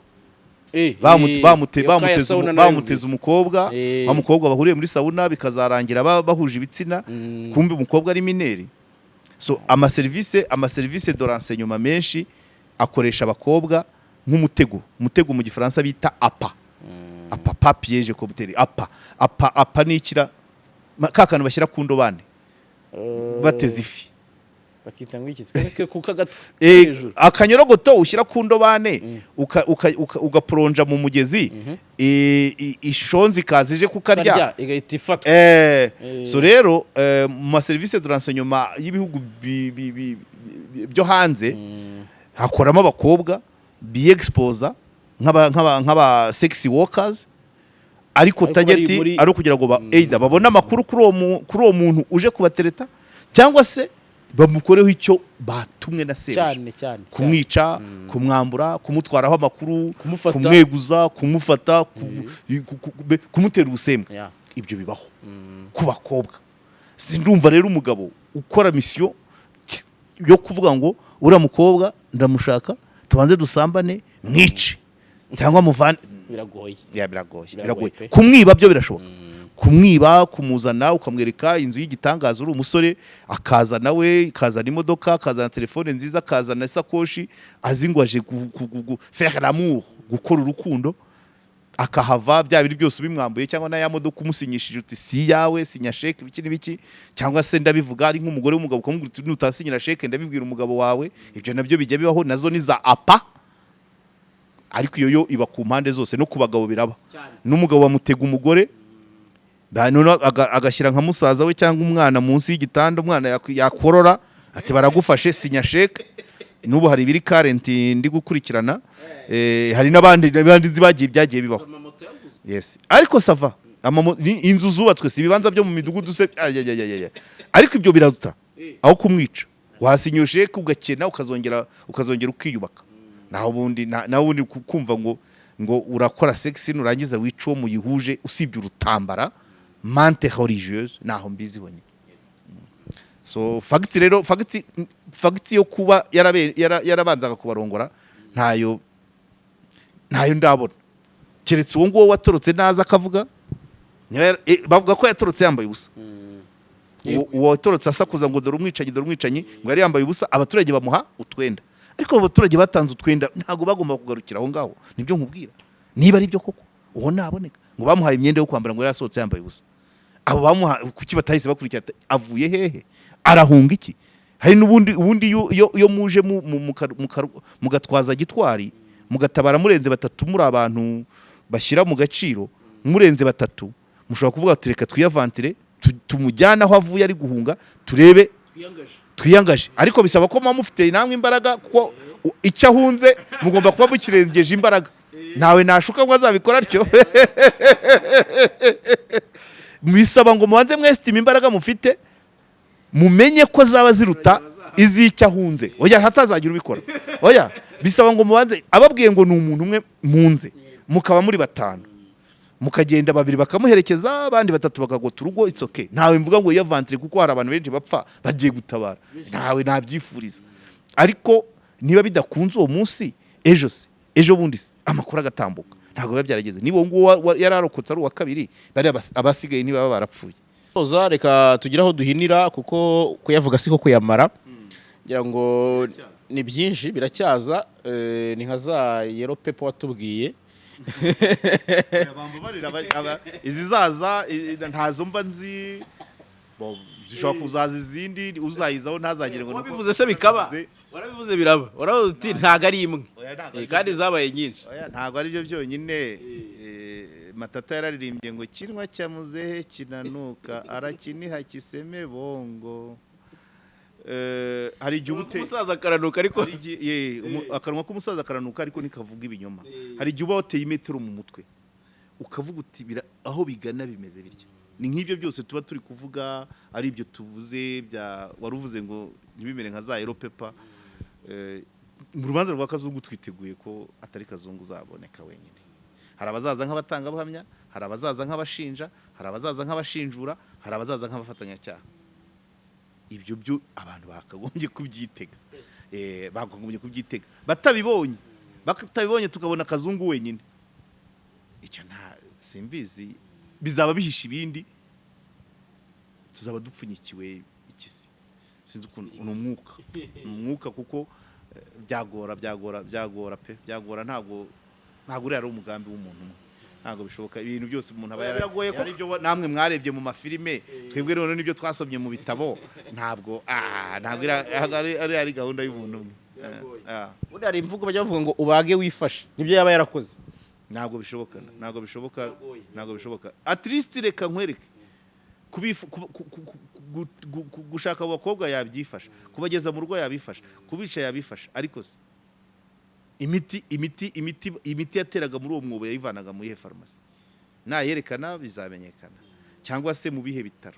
Iyo kaya sauna nayo Bamuteze yumvise. umukobwa, wa mukobwa bahuriye muri sauna, bikazarangira bahuje ibitsina. Kumbe umukobwa ari mineur. So amaserivisi de renseignement menshi akoresha abakobwa nk'umutego, umutego mu Gifaransa bita appât. Appât, pas piège comme tel, appât. Appât, appât ni ikira ka kantu bashyira ku ndobane bateze ifi. Bakita ngo iki? Kuka gato hejuru. Akanyorogoto ushyira ku ndobane, ugaporonja mu mugezi, ishonzi ikaza ije kukarya. Karya igahita ifatwa. So rero mu maserivisi de renseignement y'ibihugu byo hanze hakoramo abakobwa biyexposa nk'aba sex workers, ariko Ariko target bari ari ukugira ngo either babone amakuru kuri uwo muntu uje kubatereta, cyangwa se bamukoreho icyo batumwe na sebuja. Cyane cyane. Kumwica, kumwambura, kumutwaraho amakuru, Kumufata. kumweguza, kumufata, kumutera ubusembwa. Ibyo bibaho ku bakobwa. Sindumva rero umugabo ukora mission yo kuvuga ngo uriya mukobwa ndamushaka, tubanze dusambane, mwice cyangwa muvane. Biragoye. Ya, biragoye. Biragoye Biragoye. pe. Kumwiba byo birashoboka, kumwiba, kumuzana ukamwereka inzu y'igitangaza, uri umusore, akaza nawe, akazana imodoka, akazana telefone nziza, akazana isakoshi, azi ngo aje faire l'amour, gukora urukundo, akahava bya biri byose ubimwambuye, cyangwa na ya modoka umusinyishije uti si iyawe, sinya chèque, ibiki n'ibiki, cyangwa se ndabivuga ari nk'umugore w'umugabo, ukamubwira uti nutasinyira chèque ndabibwira umugabo wawe. Ibyo nabyo bijya bibaho, nazo ni za appât, ariko iyo yo iba ku mpande zose, no ku bagabo biraba. N'umugabo bamutega umugore, noneho agashyira nka musaza we cyangwa umwana munsi y'igitanda, umwana yakorora ati baragufashe, sinya chèque. N'ubu hari ibiri current ndi gukurikirana. Hari n'abandi nzi bagiye, byagiye bibaho. Yes, ariko ça va. Ni inzu zubatswe, si ibibanza byo mu midugudu se? Ay, ay, ay, ay, ay. Ariko ibyo biraruta aho kumwica. Wasinya chèque ugakena, ukazongera ukiyubaka. Naho ubundi kumva ngo urakora sex nurangiza wica uwo muyihuje, usibye urutambara mante religieuse, naho mbizi honyine. So facts rero, facts yo kuba yarabanzaga kubarongora ntayo ndabona, keretse uwo nguwo watorotse naza akavuga. Bavuga ko yatorotse yambaye ubusa. Uwo watorotse asakuza ngo dore umwicanyi, dore umwicanyi, ngo yari yambaye ubusa, abaturage bamuha utwenda. Ariko abo baturage batanze utwenda ntabwo bagomba kugarukira aho ngaho. Nibyo nkubwira, niba ari byo koko, uwo naboneka ngo bamuhaye imyenda yo kwambara, ngo yari yasohotse yambaye ubusa. Abo bamuha kuki batahise bakurikira ati, avuye hehe, arahunga iki? Hari n'ubundi ubundi iyo muje mugatwaza gitwari, mugatabara murenze batatu, muri abantu bashyira mu gaciro, murenze batatu mushobora kuvuga ati reka twiyavantire, tumujyane aho avuye ari guhunga, turebe, twiyangaje. Ariko bisaba ko muba mufite namwe imbaraga, kuko icyo ahunze mugomba kuba mukirengeje imbaraga. Ntawe nashuka ngo azabikora atyo. Bisaba ngo mubanze mwesitime imbaraga mufite, mumenye ko zaba ziruta iz'icyo ahunze. Oya, hatazagira ubikora. Oya, bisaba ngo mubanze, ababwiye ngo ni umuntu umwe munze, mukaba muri batanu, mukagenda babiri bakamuherekeza, abandi batatu bakagota urugo. It's okay. Ntawe mvuga ngo yiyavantire, kuko hari abantu benshi bapfa bagiye gutabara, ntawe nabyifuriza. Ariko niba bidakunze uwo munsi, ejo se, ejo bundi se, amakuru agatambuka, ntabwo biba byarageze. Niba uwo nguwo yararokotse ari uwa kabiri, bariya abasigaye ntibaba barapfuye. Soza, reka tugire aho duhinira, kuko kuyavuga siko kuyamara. Ngira ngo ni byinshi biracyaza, ni nka za yellow paper watubwiye. Bambabarira, izizaza ntazo mba nzi. Bo, zishobora kuzaza izindi, uzayizaho ntazagire ngo nuko Wabivuze se bikaba. nabivuze. Warabivuze biraba, waravuze uti ntago ari imwe. Oya, ntabwo ari Kandi zabaye nyinshi. Oya, ntabwo ari byo byonyine. Matata yararirimbye ngo kinwa cya muzehe kinanuka arakiniha kiseme bongo. Hari igihe uba Umusaza akaranuka ariko. Hari igihe akanwa k'umusaza karanuka ariko ntikavuga ibinyoma. Hari igihe uba wateye imetero mu mutwe, ukavuga uti aho bigana bimeze bitya. Ni nk'ibyo byose tuba turi kuvuga, ari ibyo tuvuze bya wari uvuze ngo ntibimere nka za yellow paper. Mu rubanza rwa Kazungu twiteguye ko atari Kazungu uzaboneka wenyine. Hari abazaza nk'abatangabuhamya, hari abazaza nk'abashinja, hari abazaza nk'abashinjura, hari abazaza nk'abafatanyacyaha. Ibyo byo abantu bakagombye kubyitega. Bakagombye kubyitega. Batabibonye tukabona Kazungu wenyine, icyo nta simbizi, bizaba bihishe ibindi, tuzaba dupfunyikiwe ikisi, sinzi ukuntu. Ni umwuka, ni umwuka, kuko byagora, byagora, byagora pe, byagora. Ntabwo uriya ari umugambi w'umuntu umwe, ntabwo bishoboka. Ibintu byose umuntu aba Biragoye. Ari byo namwe mwarebye mu mafilime, twebwe rero nibyo twasomye mu bitabo. Ntabwo ntabwo ari gahunda y'umuntu umwe. Biragoye. Ah. Ubundi hari imvugo bajya bavuga ngo ubage wifashe, nibyo yaba yarakoze. Ntabwo bishoboka, ntabwo bishoboka. Biragoye. Ntabwo bishoboka. At least reka nkwereke, gushaka abo bakobwa yabyifasha, kubageza mu rugo yabifasha, kubica yabifasha, ariko se imiti yateraga muri uwo mwobo yayivanaga mu iyihe farumasi? Nayerekana bizamenyekana, cyangwa se mu bihe bitaro,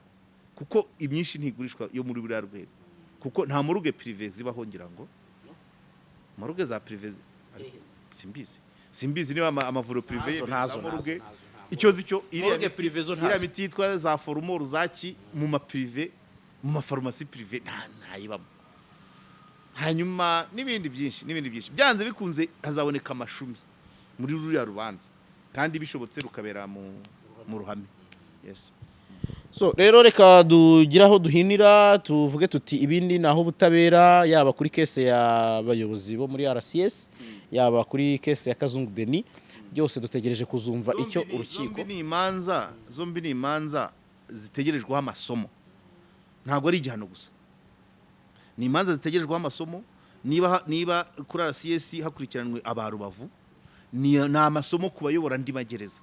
kuko imyinshi ntigurishwa yo muri buriya rwego, kuko nta morgue privée zibaho. Ngira ngo morgue za privé simbizi, simbizi niba amavuriro privé Ntazo, yemerera ntazo, za morgue. ntazo, ntazo. Icyo nzi cyo, iriya Morgue privé zo ntazo. Iriya miti yitwa za formol zaki mu ma privé, mu mafarumasi privé ntayibamo. Hanyuma n'ibindi byinshi, n'ibindi byinshi, byanze bikunze hazaboneka amashumi muri ruriya rubanza, kandi bishobotse rukabera mu ruhame, yes. So rero reka dugire aho duhinira, tuvuge tuti ibindi ni aho ubutabera, yaba kuri case y'abayobozi bo muri RCS, yaba kuri case ya Kazungu Denis, byose dutegereje kuzumva icyo urukiko. Zombi ni imanza zitegerejweho amasomo, ntabwo ari igihano gusa, ni imanza zitegerejweho amasomo. Niba kuri RCS hakurikiranwe aba Rubavu, ni amasomo ku bayobora andi magereza.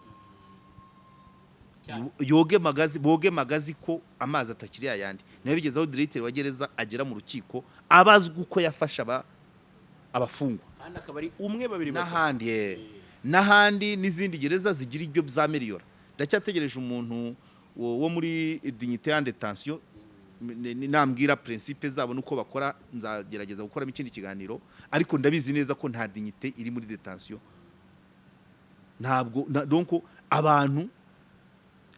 Yoge magazi, boge magazi, ko amazi atakiri ayandi. Niba bigeze aho diregiteri wa gereza agera mu rukiko abazwa uko yafashe abafungwa, kandi akaba ari umwe, babiri, batatu. N'ahandi, n'ahandi n'izindi gereza zigira ibyo byameriyora. Ndacyategereje umuntu wo muri dignité en détention nambwira principe zabo nuko bakora, nzagerageza gukoramo ikindi kiganiro. Ariko ndabizi neza ko nta dignité iri muri détention. Ntabwo donc abantu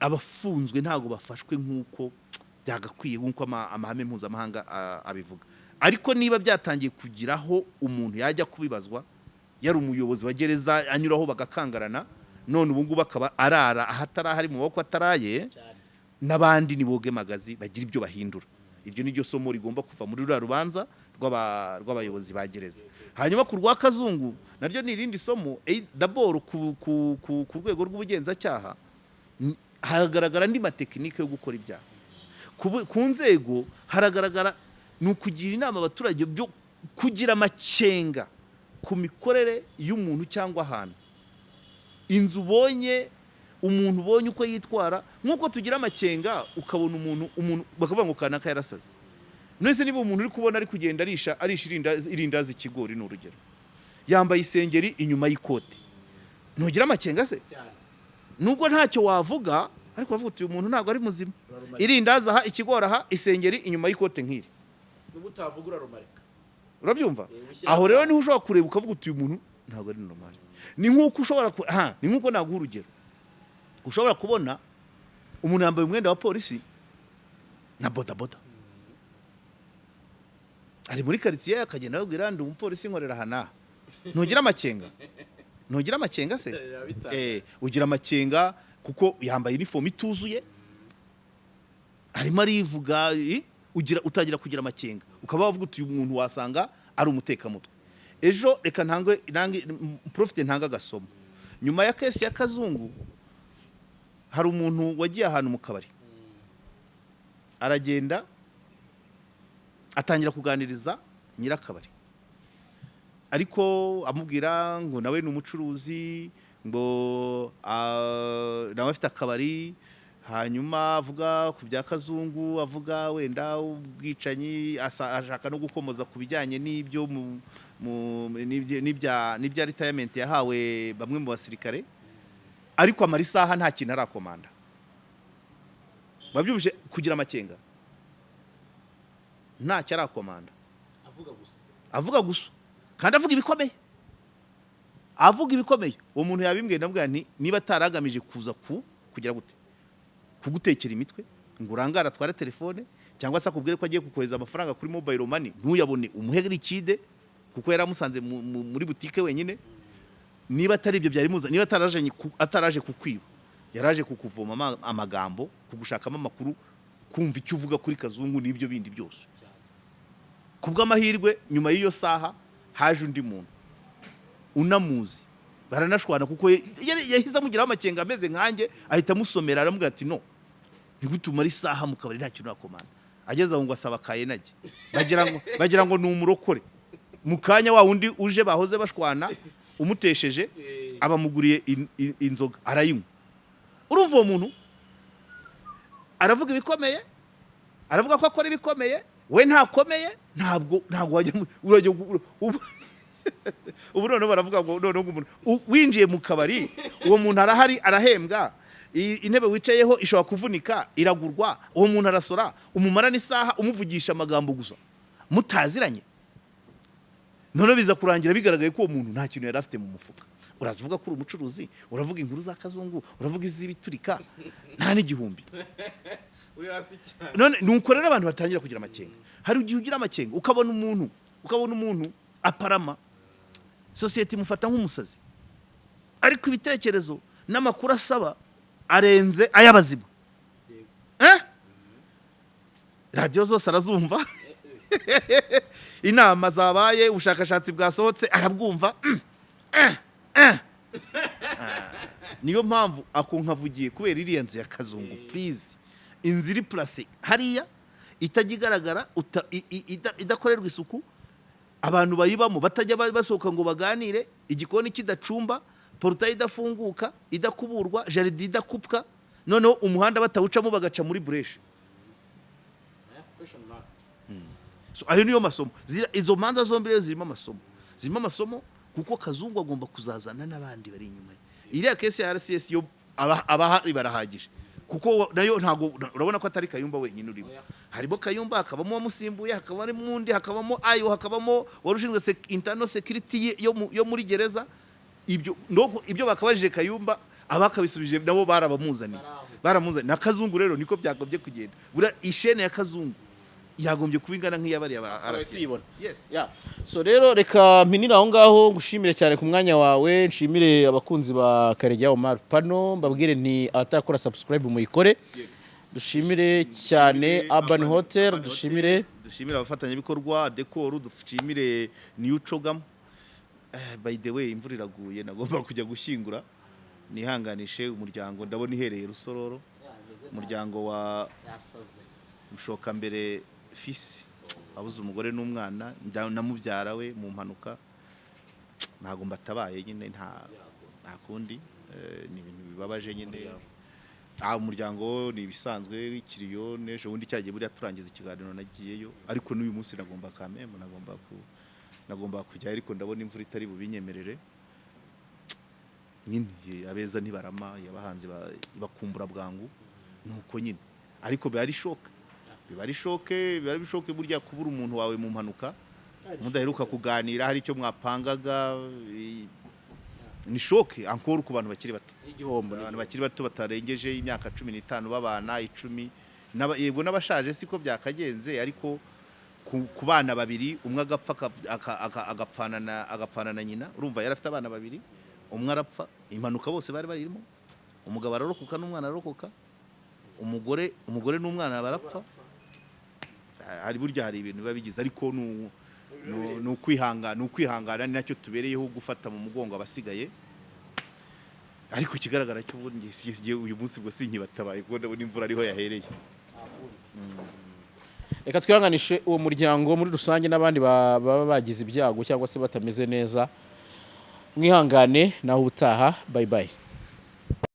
abafunzwe ntabwo bafashwe nk'uko byagakwiye, nk'uko amahame mpuzamahanga abivuga. Ariko niba byatangiye kugiraho umuntu yajya kubibazwa, yari umuyobozi wa gereza anyuraho bagakangarana, none ubu ngubu akaba arara ahatari mu maboko ataraye, n'abandi niboge magazi bagira ibyo bahindura. Ibyo ni ryo somo rigomba kuva muri ruriya rubanza rw'abayobozi ba gereza. Hanyuma ku rwa Kazungu naryo ni irindi somo. D'abord ku rwego rw'ubugenzacyaha hagaragara andi matekinike yo gukora ibyaha. Ku nzego haragaragara ni ukugira inama abaturage byo kugira amakenga ku mikorere y'umuntu cyangwa ahantu, inzu ubonye, umuntu ubonye uko yitwara. Nk'uko tugira amakenga ukabona umuntu bakavuga ngo kanaka yarasaze. None se niba umuntu uri kubona ari kugenda arisha irindazi, ikigori ni urugero, yambaye isengeri inyuma y'ikote. Ntugira amakenga se? Nubwo ntacyo wavuga, ariko uravuga uti: "Uyu muntu ntabwo ari muzima." Irindazi aha, ikigori aha, isengeri inyuma y'ikote nk'iri. Nubwo utavuga, urarumarika. Urabyumva? Ushyira Aho rero niho ushobora kureba ukavuga uti: "Uyu muntu ntabwo ari normal." Ni nk'uko ushobora ku- ha ni nk'uko naguha urugero, ushobora kubona umuntu yambaye umwenda wa polisi na bodaboda, ari muri karitsiye, akagenda ababwira: "Ndi umupolisi, nkorera aha n'aha." Ntugira amakenga? Ntugira amakenga se? Ugira amakenga kuko yambaye uniform ituzuye, arimo arivuga, ugira utangira kugira amakenga, ukaba wavuga uti: "Uyu muntu wasanga ari umutekamutwe." Ejo reka ntange profite, ntange agasomo. Nyuma ya case ya Kazungu, hari umuntu wagiye ahantu mu kabari, aragenda atangira kuganiriza nyirakabari, ariko amubwira ngo nawe ni umucuruzi, ngo nawe afite akabari. Hanyuma avuga ku bya Kazungu, avuga wenda ubwicanyi, ashaka no gukomoza ku bijyanye n'ibyo n'ibya retirement yahawe bamwe mu basirikare, ariko amara isaha nta kintu arakomanda. Babyumvise kugira amakenga, ntacyo arakomanda. Avuga gusa. Avuga gusa, kandi avuga ibikomeye, avuga ibikomeye. Uwo muntu yabimbwiye, ndavuga nti: "Niba ataragamije kuza ku kugira gute, kugutekera imitwe ngo urangare atware telefone, cyangwa se akubwire ko agiye kukohereza amafaranga kuri mobile money ntuyabone, umuhe liquide," kuko yari amusanze muri butike wenyine. Niba atari ibyo byari muza, niba ataraje kukwiba, yaraje kukuvoma amagambo, kugushakamo amakuru, kumva icyo uvuga kuri Kazungu n'ibyo bindi byose. Ku bw'amahirwe, nyuma y'iyo saha haje undi muntu unamuzi, baranashwana, kuko yahise amugiraho amakenga ameze nkanjye, ahita amusomera, aramubwira ati: "No ntigute umara isaha mu kabari nta kintu urakomanda?" Ageze aho ngo asaba kayenage, bagira ngo ni umurokore. Mu kanya wa wundi uje bahoze bashwana umutesheje abamuguriye inzoga, arayinywa. Urumva uwo muntu aravuga ibikomeye, aravuga ko akora ibikomeye, we ntakomeye. Ntabwo wajya urajya ubu noneho baravuga ngo noneho ngo umuntu winjiye mu kabari, uwo muntu arahari, arahembwa, intebe wicayeho ishobora kuvunika, iragurwa, uwo muntu arasora, umumara n'isaha umuvugisha amagambo gusa mutaziranye. Noneho biza kurangira bigaragaye ko uwo muntu nta kintu yari afite mu mufuka. Uraza uvuga ko uri umucuruzi, uravuga inkuru za Kazungu, uravuga iz'ibiturika, nta n'igihumbi. Uri hasi cyane. None nuko rero abantu batangira kugira amakenga. Hari igihe ugira amakenga ukabona umuntu aparama sosiyete imufata nk'umusazi, ariko ibitekerezo n'amakuru asaba arenze ay'abazima. Eh? Radiyo zose arazumva, inama zabaye, ubushakashatsi bwasohotse arabwumva. Ah. Niyo mpamvu ako nkavugiye kubera iriya nzu ya Kazungu. Please, inzu iri place hariya itajya igaragara, idakorerwa isuku, abantu bayibamo batajya basohoka ngo baganire, igikoni kidacumba, portail idafunguka, idakuburwa, jardin idakupwa, noneho umuhanda batawucamo, bagaca muri brèche. Question mark. So, ayo niyo masomo. Izo manza zombi rero zirimo amasomo, zirimo amasomo, kuko Kazungu agomba kuzazana n'abandi bari inyuma ye. Iriya case ya RCS yo abahari barahagije, kuko nayo ntago urabona ko atari Kayumba wenyine urimo. Oya. Harimo Kayumba, hakabamo uwamusimbuye, hakabamo undi, hakabamo ayo, hakabamo wari ushinzwe internal security yo muri gereza. Ibyo no ibyo bakabajije Kayumba, abakabisubije nabo barabamuzaniye, baramuzaniye na Kazungu. Rero niko byagombye kugenda. Buriya ishene ya Kazungu yagombye kuba ingana nk'iyabariya ba Twari RCS. tuyibona. Yes. Yeah. So rero reka mpinire aho ngaho, ngushimire cyane ku mwanya wawe, nshimire abakunzi ba Karegeya Omar Pano, mbabwire nti abatarakora subscribe muyikore. Dushimire cyane Urban Hotel, dushimire Dushimire abafatanyabikorwa Decor, dushimire New Chogam. By the way, imvura iraguye, nagomba kujya gushyingura. Nihanganishe umuryango, ndabona ihereye Rusororo, umuryango wa Mushokambere fisi abuze umugore n'umwana na mubyara we mu mpanuka. Ntabwo mbatabaye nyine, nta kundi. Ni ibintu bibabaje nyine. Umuryango ni ibisanzwe, ikiriyo n'ejo bundi cyagiye. Buriya turangiza ikiganiro nagiyeyo, ariko n'uyu munsi nagomba kamemo, nagomba kujyayo, ariko ndabona imvura itari bubinyemerere. Nyine abeza ntibarama, abahanzi bakumbura bwangu, nuko nyine. Ariko biba ari shock, biba ari shock, biba ari shock burya kubura umuntu wawe mu mpanuka mudaheruka kuganira, hari icyo mwapangaga, ni shock encore ku bantu bakiri bato. Igihombo. Abantu bakiri bato batarengeje imyaka 15 babana, 10, yego n'abashaje siko byakagenze, ariko ku bana babiri, umwe agapfa, agapfana na nyina. Urumva yari afite abana babiri, umwe arapfa, impanuka bose bari barimo, umugabo ararokoka n'umwana ararokoka, umugore n'umwana barapfa. Hari burya hari ibintu biba bigize, ariko ni ukwihangana, ni ukwihangana, ni nacyo tubereyeho, gufata mu mugongo abasigaye. Ariko ikigaragara cyo ubundi njye uyu munsi bwo sinkibatabaye, kuko ndabona imvura ariho yahereye. Reka twihanganishe uwo muryango muri rusange n'abandi baba bagize ibyago cyangwa se batameze neza. Mwihangane, naho ubutaha. Bye bye.